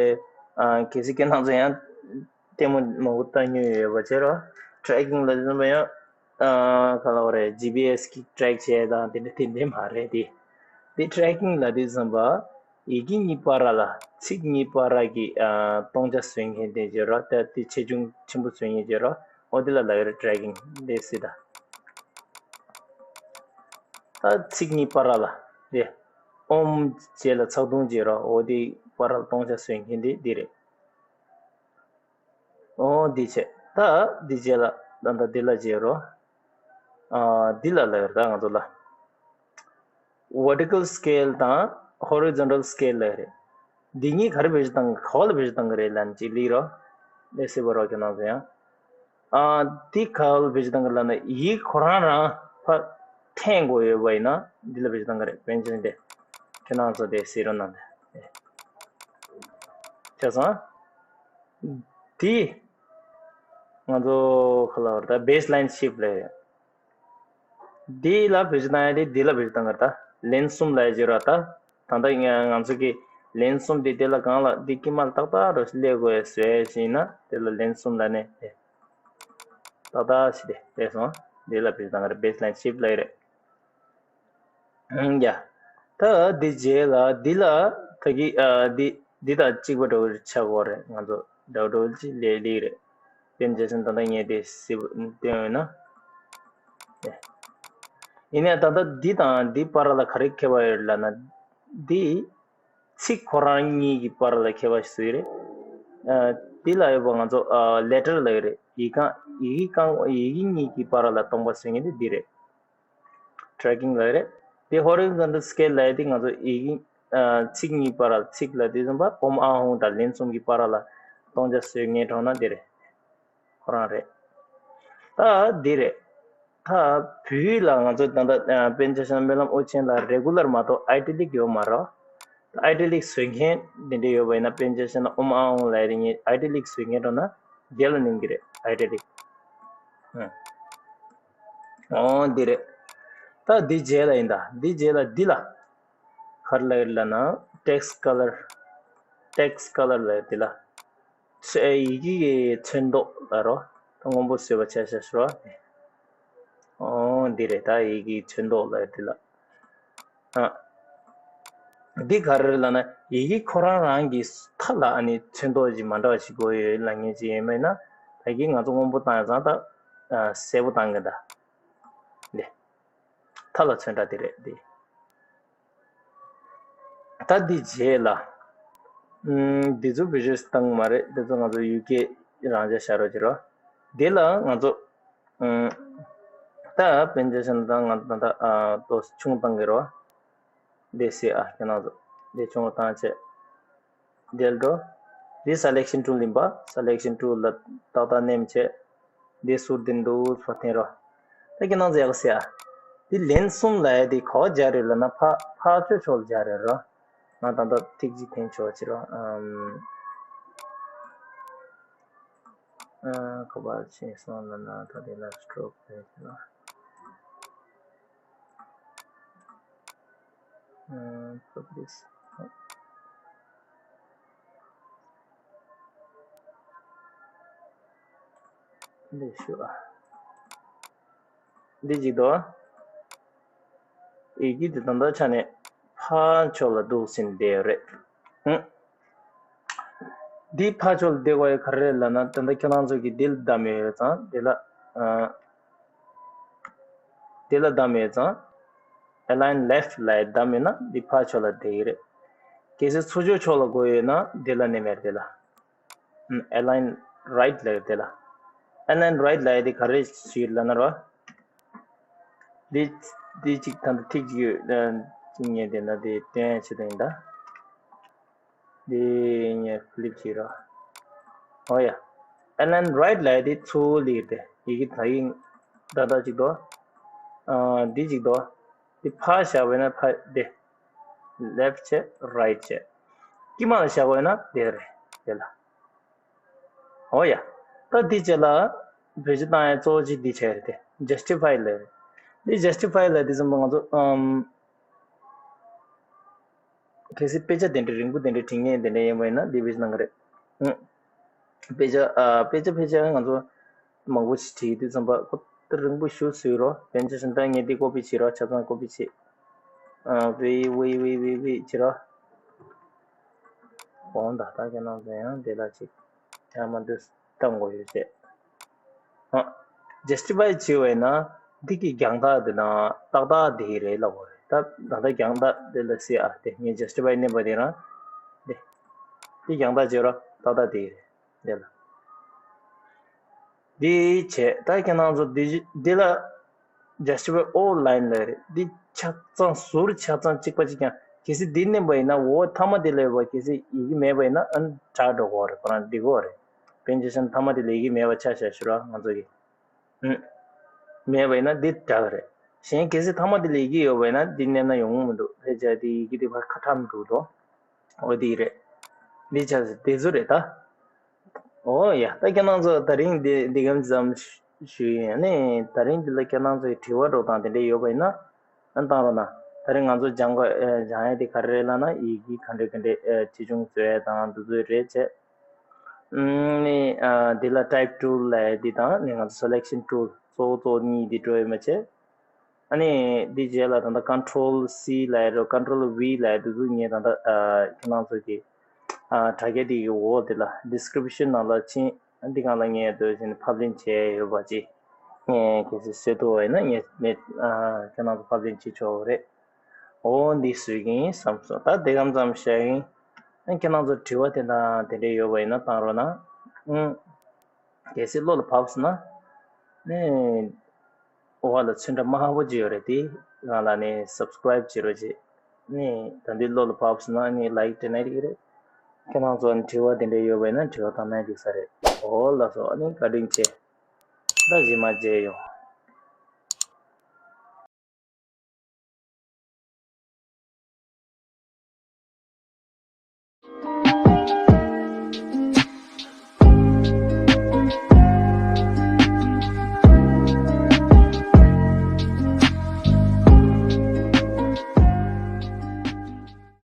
ཨ་གལ་སྲིད་ཁྱེད་རང་ཚོ་ཡང་ལྟད་མོ་མང་པོ་ལྟ་མྱོང་ཡོད་པ་བྱས་རོ། ཊེ་རེ་ཀིང་ལབ་དུས་ཙམ་པ་ཡང་ཨ་ག་ལབ་དགོས་རེད། ཇི་པི་ཨེས་གི་ཊེ་རེག་བྱས་དང་དེ་འདྲ་དེ་འདྲ་མ་རེད་དེ། དེ་ཊེ་རེ་ཀིང་ལབ་དུས་ཙམ་པ་ཡི་གེ་གཉིས་བར་ལ་ཚིག་གཉིས་བར་གྱི་ཨ་སྟོང་ཆ་བཟོ་མཁན་དེ་བྱས་རོ། ད་དེ་ཆེ་ཆུང་ཆེན་པོ་བཟོ་མཁན་བྱས་རོ། འོ་དེ་ལ་ལབ་ཀྱི་རེད། ཊེ་རེ་ཀིང་དེ་སྲིད་ད། ད་ཚིག་གཉིས་བར་ལ་དེ། ཨོམ་རྗེས་ལ་ཚག་ཐུང་བྱས་རོ། འོ་དེ་བར་ལ་སྟོང་ཆ་བཟོ་མཁན་དེ་འདི་རེད། འོ་འདི་བྱས། ད་འདི་རྗེས་ལ་ད་ད་འདི་ལ་བྱས་རོ། ཨ་འདི་ལ་ལབ་ཡོད་རེད། ད་ང་ཚོ་ལ་ཝར་ཊི་ཀལ་སི་ཀེལ་དང་ཧོ་རི་ཛོན་ཊལ་སི་ཀེལ་ལབ་ཡོད་རེད། འདི་གཉིས་ག་རེ་བེད་སྤྱོད་བཏང་ག་བ་ལ་བེད་སྤྱོད་བཏང་གི་རེད་ལབ་ནས་ཅིག་ལབ་རོ། ལས་སྲིད་པ་རོ་ཁྱོད་རང་ཚོ་ཡང་། ཨ་འདི་ག་བ་ལ་བེད་སྤྱོད་བཏང་གི་ལབ་ན་ཡིག་ཁོ་རང་རང་ཕར་འཐེན་དགོས་ཡོད་པ་ཡིན་ན་འདི་ལ་བེད་སྤྱོད་བཏང་གི་རེད། པཎ་ཆེན་དེ་ཁྱོད་རང་ཚོ་དེ་གཟིགས་རོགས་གནང་དེ། ཆ་སོང་། འདི་ང་ཚོ་ག་ལབ་རེད། ད་བེ་སི་ལ་ཡིན་ཤིབ་ལབ་ཡོད། འདི་ལ་བེད་སྤྱོད་བཏང་ཡ་དེ་འདི་ལ་བེད་སྤྱོད་བཏང་གི་རེད། ད་ལན་གསུམ་ལབ་ཡ་བྱས་རོ། ད་ད་ལྟ་ང་ང་ཚོ་གི་ལན་གསུམ་དེ་དེ་ལ་གང་ལ་འདི་དཀྱིལ་མ་ལ་ཏག་ཏག་རོ་སླེབས་དགོས་ཟེར་ཞིག་ཡིན་ན་དེ་ལ་ལན་གསུམ་ལབ་ནས་དེ་ཏག་ཏག་ཞིག་དེ་སླེབས་སོང་། འདི་ལ་བེད་སྤྱོད་བཏང་གི་རེད། བེ་སི་ལ་ཡིན་ཤིབ་ལབ་ཡ་རེད། ཨང་ཡ། ད་འདི་རྗེས་ལ་འདི་ལ་ད་གི་ཨ་འདི་འདི་དང་གཅིག་པ་འདྲ་བོ་ཆགས་ཀྱི་ཡོད་རེད། ང་ཚོ་འདྲ་བོ་འདྲ་བོ་ཅིག་ལས་ལས་རེད། དེ་འདྲ་ཟེར་ན་ད་ལྟ་ངས་དེ་གཟིགས་པ་བསྟན་ཡོད་ན། ཨེ། ཡིན་ནའི་ད་ལྟ་འདི་དང་འདི་བར་ལ་ག་རེ་ཁྱད་པར་ཡོད་ལབ་ན། འདི་ཚིག་ཁོ་རང་གཉིས་ཀྱི་བར་ལ་ཁྱད་པར་ཞིག་བཟོས་རེད། ཨ་འདི་ལ་ཡོད་པ་ང་ཚོ་ཨ་ལེ་ཊར་ལབ་ཀྱི་རེད། ཡིག་རྐང་ཡི་གེ་རྐང་ཡི་གེ་གཉིས་ཀྱི་བར་ལ་སྟོང་པ་བཟོ་མཁན་དེ་འདི་རེད། ཊེ་རེ་ཀིང་ལབ་རེད། དེ་ཧོ་རི་ཛོན་ཊལ་སི་ཀེལ་ལབ་ཡ་དེ་ང་ཚོ་ཡི་གེ་ཨ་ཚིག་གཉིས་བར་ལ་ཚིག་ལ་དེ་ཙམ་པ་ཨོམ་ཨ་ཧོང་དང་ལན་གསུམ་གྱི་བར་ལ་སྟོང་ཆ་བཟོ་མཁན་གྲོང་ན་དེ་རེད། ཁོ་རང་རེད། ད་འདི་རེད། ད་བོད་ཡིག་ལ་ང་ཚོ་ད་ལྟ་ཨ་པཎ་ཆེན་སྨོན་ལམ་དབུ་ཆེན་ལ་རེ་གུ་ལར་མ་གཏོགས་ཨའི་ཊ་ལིག་ཡོད་མ་རེད། ཨའི་ཊ་ལིག་བཟོ་མཁན་དེ་འདྲ་ཡོད་པ་ཡིན་ན་པཎ་ཆེན་ན་ཨོམ་ཨ་ཨོང་ལབ་ཡ་དེ་ངས་ཨའི་ཊ་ལིག་བཟོ་མཁན་གྲོང་ན་རྒྱལ་ལ་གནོན་གི་རེད། ཨའི་ཊ་ལིག་ཨང་། ཨོ་འདི་རེད། ད་འདི་རྗེས་ལ་ཡིན་ད། འདི་རྗེས་ལ་འདི་ལ་ག་རེ་ལབ་ཡོད་ལབ་ན། ཊེག་སི་ཀ་ལར། ཊེག་སི་ཀ་ལར་ལབ་ཡ་འདི་ལ། ཚོ་ཡི་གེ་གི་ཚོན་མདོག་ལབ་རོ། ད་སྔོན་པོ་བཟོས་པ་ཆ་བཞག་ཞུ་རོ། ཨོ་འདི་རེད། ད་ཡི་གེ་གི་ཚོན་མདོག་ལབ་ཡ་འདི་ལ། ཨ། འདི་ག་རེ་རེད་ལབ་ན་ཡི་གེ་ཁོ་རང་རང་གི་མཐའ་ལ་ཨ་ནི་ཚོན་མདོག་ཅིག་མ་འདྲ་བ་ཞིག་དགོས་ཡོད་ལབ་མཁན་ཅིག་ཡིན་པ་ཡིན་ན། ད་གི་ང་ཚོ་སྔོན་པོ་བཏང་ཡ་ཙང་ད་ཨ་སེར་པོ་བཏང་གི་ད། འདི། མཐའ་ལ་ཚོན་ཁྲ་དེ་རེད་འདི། ད་འདི་རྗེས་ལ། ཨུམ། འདི་ཚོ་བི་ཇུ་ཨེལ་སི་བཏང་མ་རེད། འདི་ཚོ་ང་ཚོ་ཡུ་ཀེ་རང་འཇགས་བཞག་རོགས་བྱེད་རོགས། འདི་ལ་ང་ཚོ། ཨུམ། ད་པན་ཇེ་ཤན་དང་ང་ཚོ་ད་ལྟ་ཨ་ཏོ་ཆུང་བཏང་གི་རོགས། འདི་སེ་ཨ་ཁྱེད་རང་ཚོ། འདི་ཆུང་རུ་བཏང་བྱས། འདིར་འགྲོ། འདི་སེ་ལེག་ཤན་ཊུལ་ཡིན་པ། སེ་ལེག་ཤན་ཊུལ་ལ་ཏག་ཏག་མནན་བྱས། འདི་ཟུར་འདི་འདུག་སེ་འཐེན་རོགས། ད་ཁྱེད་རང་ཚོ་ཡག་སེ་ཡ། འདི་ལན་གསུམ་ལ་ཡ་འདི་ག་པར་སྦྱར་རེད་ལབ་ན། ཕ་ཕར་ཕྱོགས་ཕྱོགས་ལ་སྦྱར་རེད་རོ། ང་ད་ལྟ་ཐིག་གཅིག་འཐེན་ཆོག་ཅིག་རོ། ཨམ། ཨ། ག་པར་ཕྱིན་སོང་ལབ་ན། ད་དེ་ལ་སི་ཊོག་རེད་ལ། ཨ། པབ་ལིཤ། འདི་ཞུ་ཨ། འདི་གཅིག་འདུག་ཨ། ཡི་གེ་འདི་ད་ལྟ་ཆ་ནས་ཕར་ཕྱོགས་ལ་འདུག་སེ་བསྡད་ཡོད་རེད། ཧུམ། འདི་ཕར་ཕྱོགས་ལ་བསྡད་དགོས་ཡ་ག་རེ་རེད་ལབ་ན། ད་ལྟ་ཁྱེད་རང་ཚོ་གིས་འདི་ལ་བདམས་ཡོད་ཙང་། འདི་ལ་ཨ། འདི་ལ་བདམས་ཡོད་ཙང་། Align left ལ་བདམས་ཡོད་ན་འདི་ཕར་ཕྱོགས་ལ་བསྡད་ཀྱི་རེད། གལ་སྲིད་ཚུར་ཕྱོགས་ཕྱོགས་ལ་དགོས་ཡོད་ན་འདི་ལ་མནན་ཡ་རེད། འདི་ལ། ཨམ། Align right ལབ་ཡོད་དེ་ལ། Align right ལབ་ཡ་དེ་ག་རེ་ཞིག་ལབ་ན་རོ། འདི་འདི་གཅིག་ད་ལྟ་ཐིག་གཅིག་ཡོད། ཨ། གཅིག་ངས་དེ་ན་དེ་སྟོན་ཡ་ཆེད་དུ་ཡིན་ད། འདི་ངས་ཕི་ལིབ་བྱེད་རོ། ཨོ་ཡ། Align right ལབ་ཡ་དེ་ཚུར་ལ་ཡོད་དེ། ཡི་གེ་ད་ཡིན་ད། ད་གཅིག་འདུག་ཨ། འདི་གཅིག་འདུག་འདི་ཕར་བཞག་པ་ཡིན་ན་ཕར་བསྡད། Left བྱས་right བྱས། དཀྱིལ་མ་ལ་བཞག་པ་ཡིན་ན་བསྡད་རེད་དེ་ལ། ཨོ་ཡ། ད་འདི་བྱས་ལ་བེད་སྤྱོད་བཏང་ཡ་གཙོ་བོ་གཅིག་འདི་བྱས་རེད་དེ། Justify ལབ་རེད། འདི་Justify ལབ་དུས་ཙམ་པ་ང་ཚོ་ཨམ། གལ་སྲིད་དཔེ་ཆ་དེ་འདྲ་རིང་པོ་དེ་འདྲ་བྲིས་མཁན་དེ་འདྲ་ཡིན་པ་ཡིན་ན་འདི་བེད་སྤྱོད་གནང་གི་རེད། ཨུ། དཔེ་ཆ་ཨ། དཔེ་ཆ་དཔེ་ཆ་ང་ཚོ་མང་པོ་ཞིག་བྲིས་དུས་ཙམ་པ་ཁོ་ད་རིང་པོ་ཞེ་པོ་བཟོས་རོ། བེད་སྤྱོད་བཏང་ངས་འདི་ཀོ་པི་བྱེད་རོ། ཆ་ཚང་ཀོ་པི་བྱེད། ཨ། ཝི་ཝི་ཝི་ཝི་ཝི་བྱེད་རོ། འོང་ད། ད་ཁྱེད་རང་ཚོ་ཡང་འདི་ལ་ཅིག་ཡང་མ་འདུག་སེ་བཏང་དགོས་ཡོད་བྱས། ཨ། Justify བྱས་པ་ཡིན་ན་འདི་གི་རྒྱང་ཐག་འདི་ན་ཏག་ཏག་འདི་རེད་ལབ་དགོས་རེད། ད་ད་ལྟ་རྒྱང་ཐག་འདི་ལ་སྲིད་ཨ། དེ་ངས་Justify མནན་པ་དེ་རང་འདི། འདི་རྒྱང་ཐག་བྱས་རོ། ཏག་ཏག་འདི་རེད། འདི་ལ། འདི་བྱས། ད་ཁྱེད་རང་ཚོ་འདི་འདི་ལ་Justify all line ལབ་རེད། འདི་ཆ་ཚང་ཟུར་ཆ་ཚང་གཅིག་པ་གཅིག་རྐྱང་། གལ་སྲིད་འདི་མནན་པ་ཡིན་ན་འོ་མཐའ་མ་དེ་ལ་ཡོད་པ་གལ་སྲིད་ཡི་གེ་མེད་པ་ཡིན་ན་ཨ་ནི་དྲག་འགྲོ་གི་རེད། ཁོ་རང་འགྲིག་གི་རེད། བེད་སྤྱོད་བཏང་མཐའ་མ་དེ་ལ་ཡི་གེ་མེད་པ་ཆ་བཞག་ཞུ་རོགས་ང་ཚོ་གི། ཨུ། མེད་པ་ཡིན་ན་འདི་དྲག་རེད། གཞན་གལ་སྲིད་མཐའ་མ་དེ་ལ་ཡི་གེ་ཡོད་པ་ཡིན་ན་འདི་མནན་ན་ཡོང་གི་མི་འདུག་ཕལ་ཆེར་དེ་ཡི་གེ་དེ་ཕར་ཁ་ཁྲམ་འགྲོ་འགྲོ། འོ་དེ་རེད། འདི་ཆ་ཚང་དེ་ཚོ་རེད་ད། ཨོ་ཡ། ད་ཁྱེད་རང་ཚོ་ད་རིང་འདི་འདི་གམ་ཙམ་ཞུ་ཡིན། ཨ་ནི་ད་རིང་འདི་ལ་ཁྱེད་རང་ཚོའི་དྲི་བ་འདྲ་དང་དེ་འདྲ་ཡོད་པ་ཡིན་ན་ཨ་བཏང་རོགས་གནང་། ད་རིང་ང་ཚོ་སྦྱང་དགོས་ཨ་སྦྱང་ཡ་དེ་ག་རེ་རེད་ལབ་ན་ཡི་གེ་ག་འདྲ་ག་འདྲ་ཨ་ཆེ་ཆུང་བཟོ་ཡ་དང་འདི་ཚོ་རེད་བྱས། ཨ་ནི་ཨ་འདི་ལ་Type tool ལབ་ཡ་འདི་དང་ནི་ང་ཚོ་Selection tool གཙོ་བོ་གཙོ་བོ་གཉིས་འདི་འགྲོ་ཡོད་མ་བྱས། ཨ་ནི་འདི་རྗེས་ལ་ད་ལྟ་Control C ལབ་ཡ་རོ། Control V ལབ་ཡ་འདི་ཚོ་ངས་ད་ལྟ་ཨ་ཁྱེད་རང་ཚོ་གི་ཨ་དྲ་རྒྱ་འདི་གི་འོག་འདི་ལ་Description ནང་ལ་ཕྱིན། འདི་སྒང་ལ་ངས་འདོད་བཞིན་ཕབ་ལེན་བྱས་ཡོད་པ་ཅིག་ངས་གལ་སྲིད་བཟོ་ཐུབ་པ་ཡིན་ན་ངས་ངས་ཨ་ཁྱེད་རང་ཚོ་ཕབ་ལེན་བྱེད་ཆོག་གི་རེད། འོ་འདི་བཟོས་ཀྱིན་བསམ་སོང་། ད་དེ་གམ་ཙམ་བཤད་ཡིན། ཨ་ཁྱེད་རང་ཚོ་དྲི་བ་དེ་དང་དེ་འདྲ་ཡོད་པ་ཡིན་ན་བཏང་རོགས་གནང་། ཨུ། གལ་སྲིད་བློ་ལ་བབས་སོང་ན་ནི་འོག་ལ་ཚོན་ཁྲ་དམར་པོ་ཅིག་ཡོད་རེད། དེ་སྒང་ལ་ནི་Subscribe བྱེད་རོགས་བྱེད། ནི་ད་འདི་བློ་ལ་བབས་སོང་ན་ནི་Like སྤྲད་ན་འགྲིག་གི་རེད། ཁྱེད་རང་ཚོ་ནི་དྲི་བ་དེ་འདྲ་ཡོད་པ་ཡིན་ན་དྲི་བ་བཏང་ན་འགྲིག་ས་རེད། འོ་ལགས་སོ། ཨ་ནི་བཀའ་དྲིན་ཆེ། ད་རྗེས་མ་མཇལ་ཡོང་།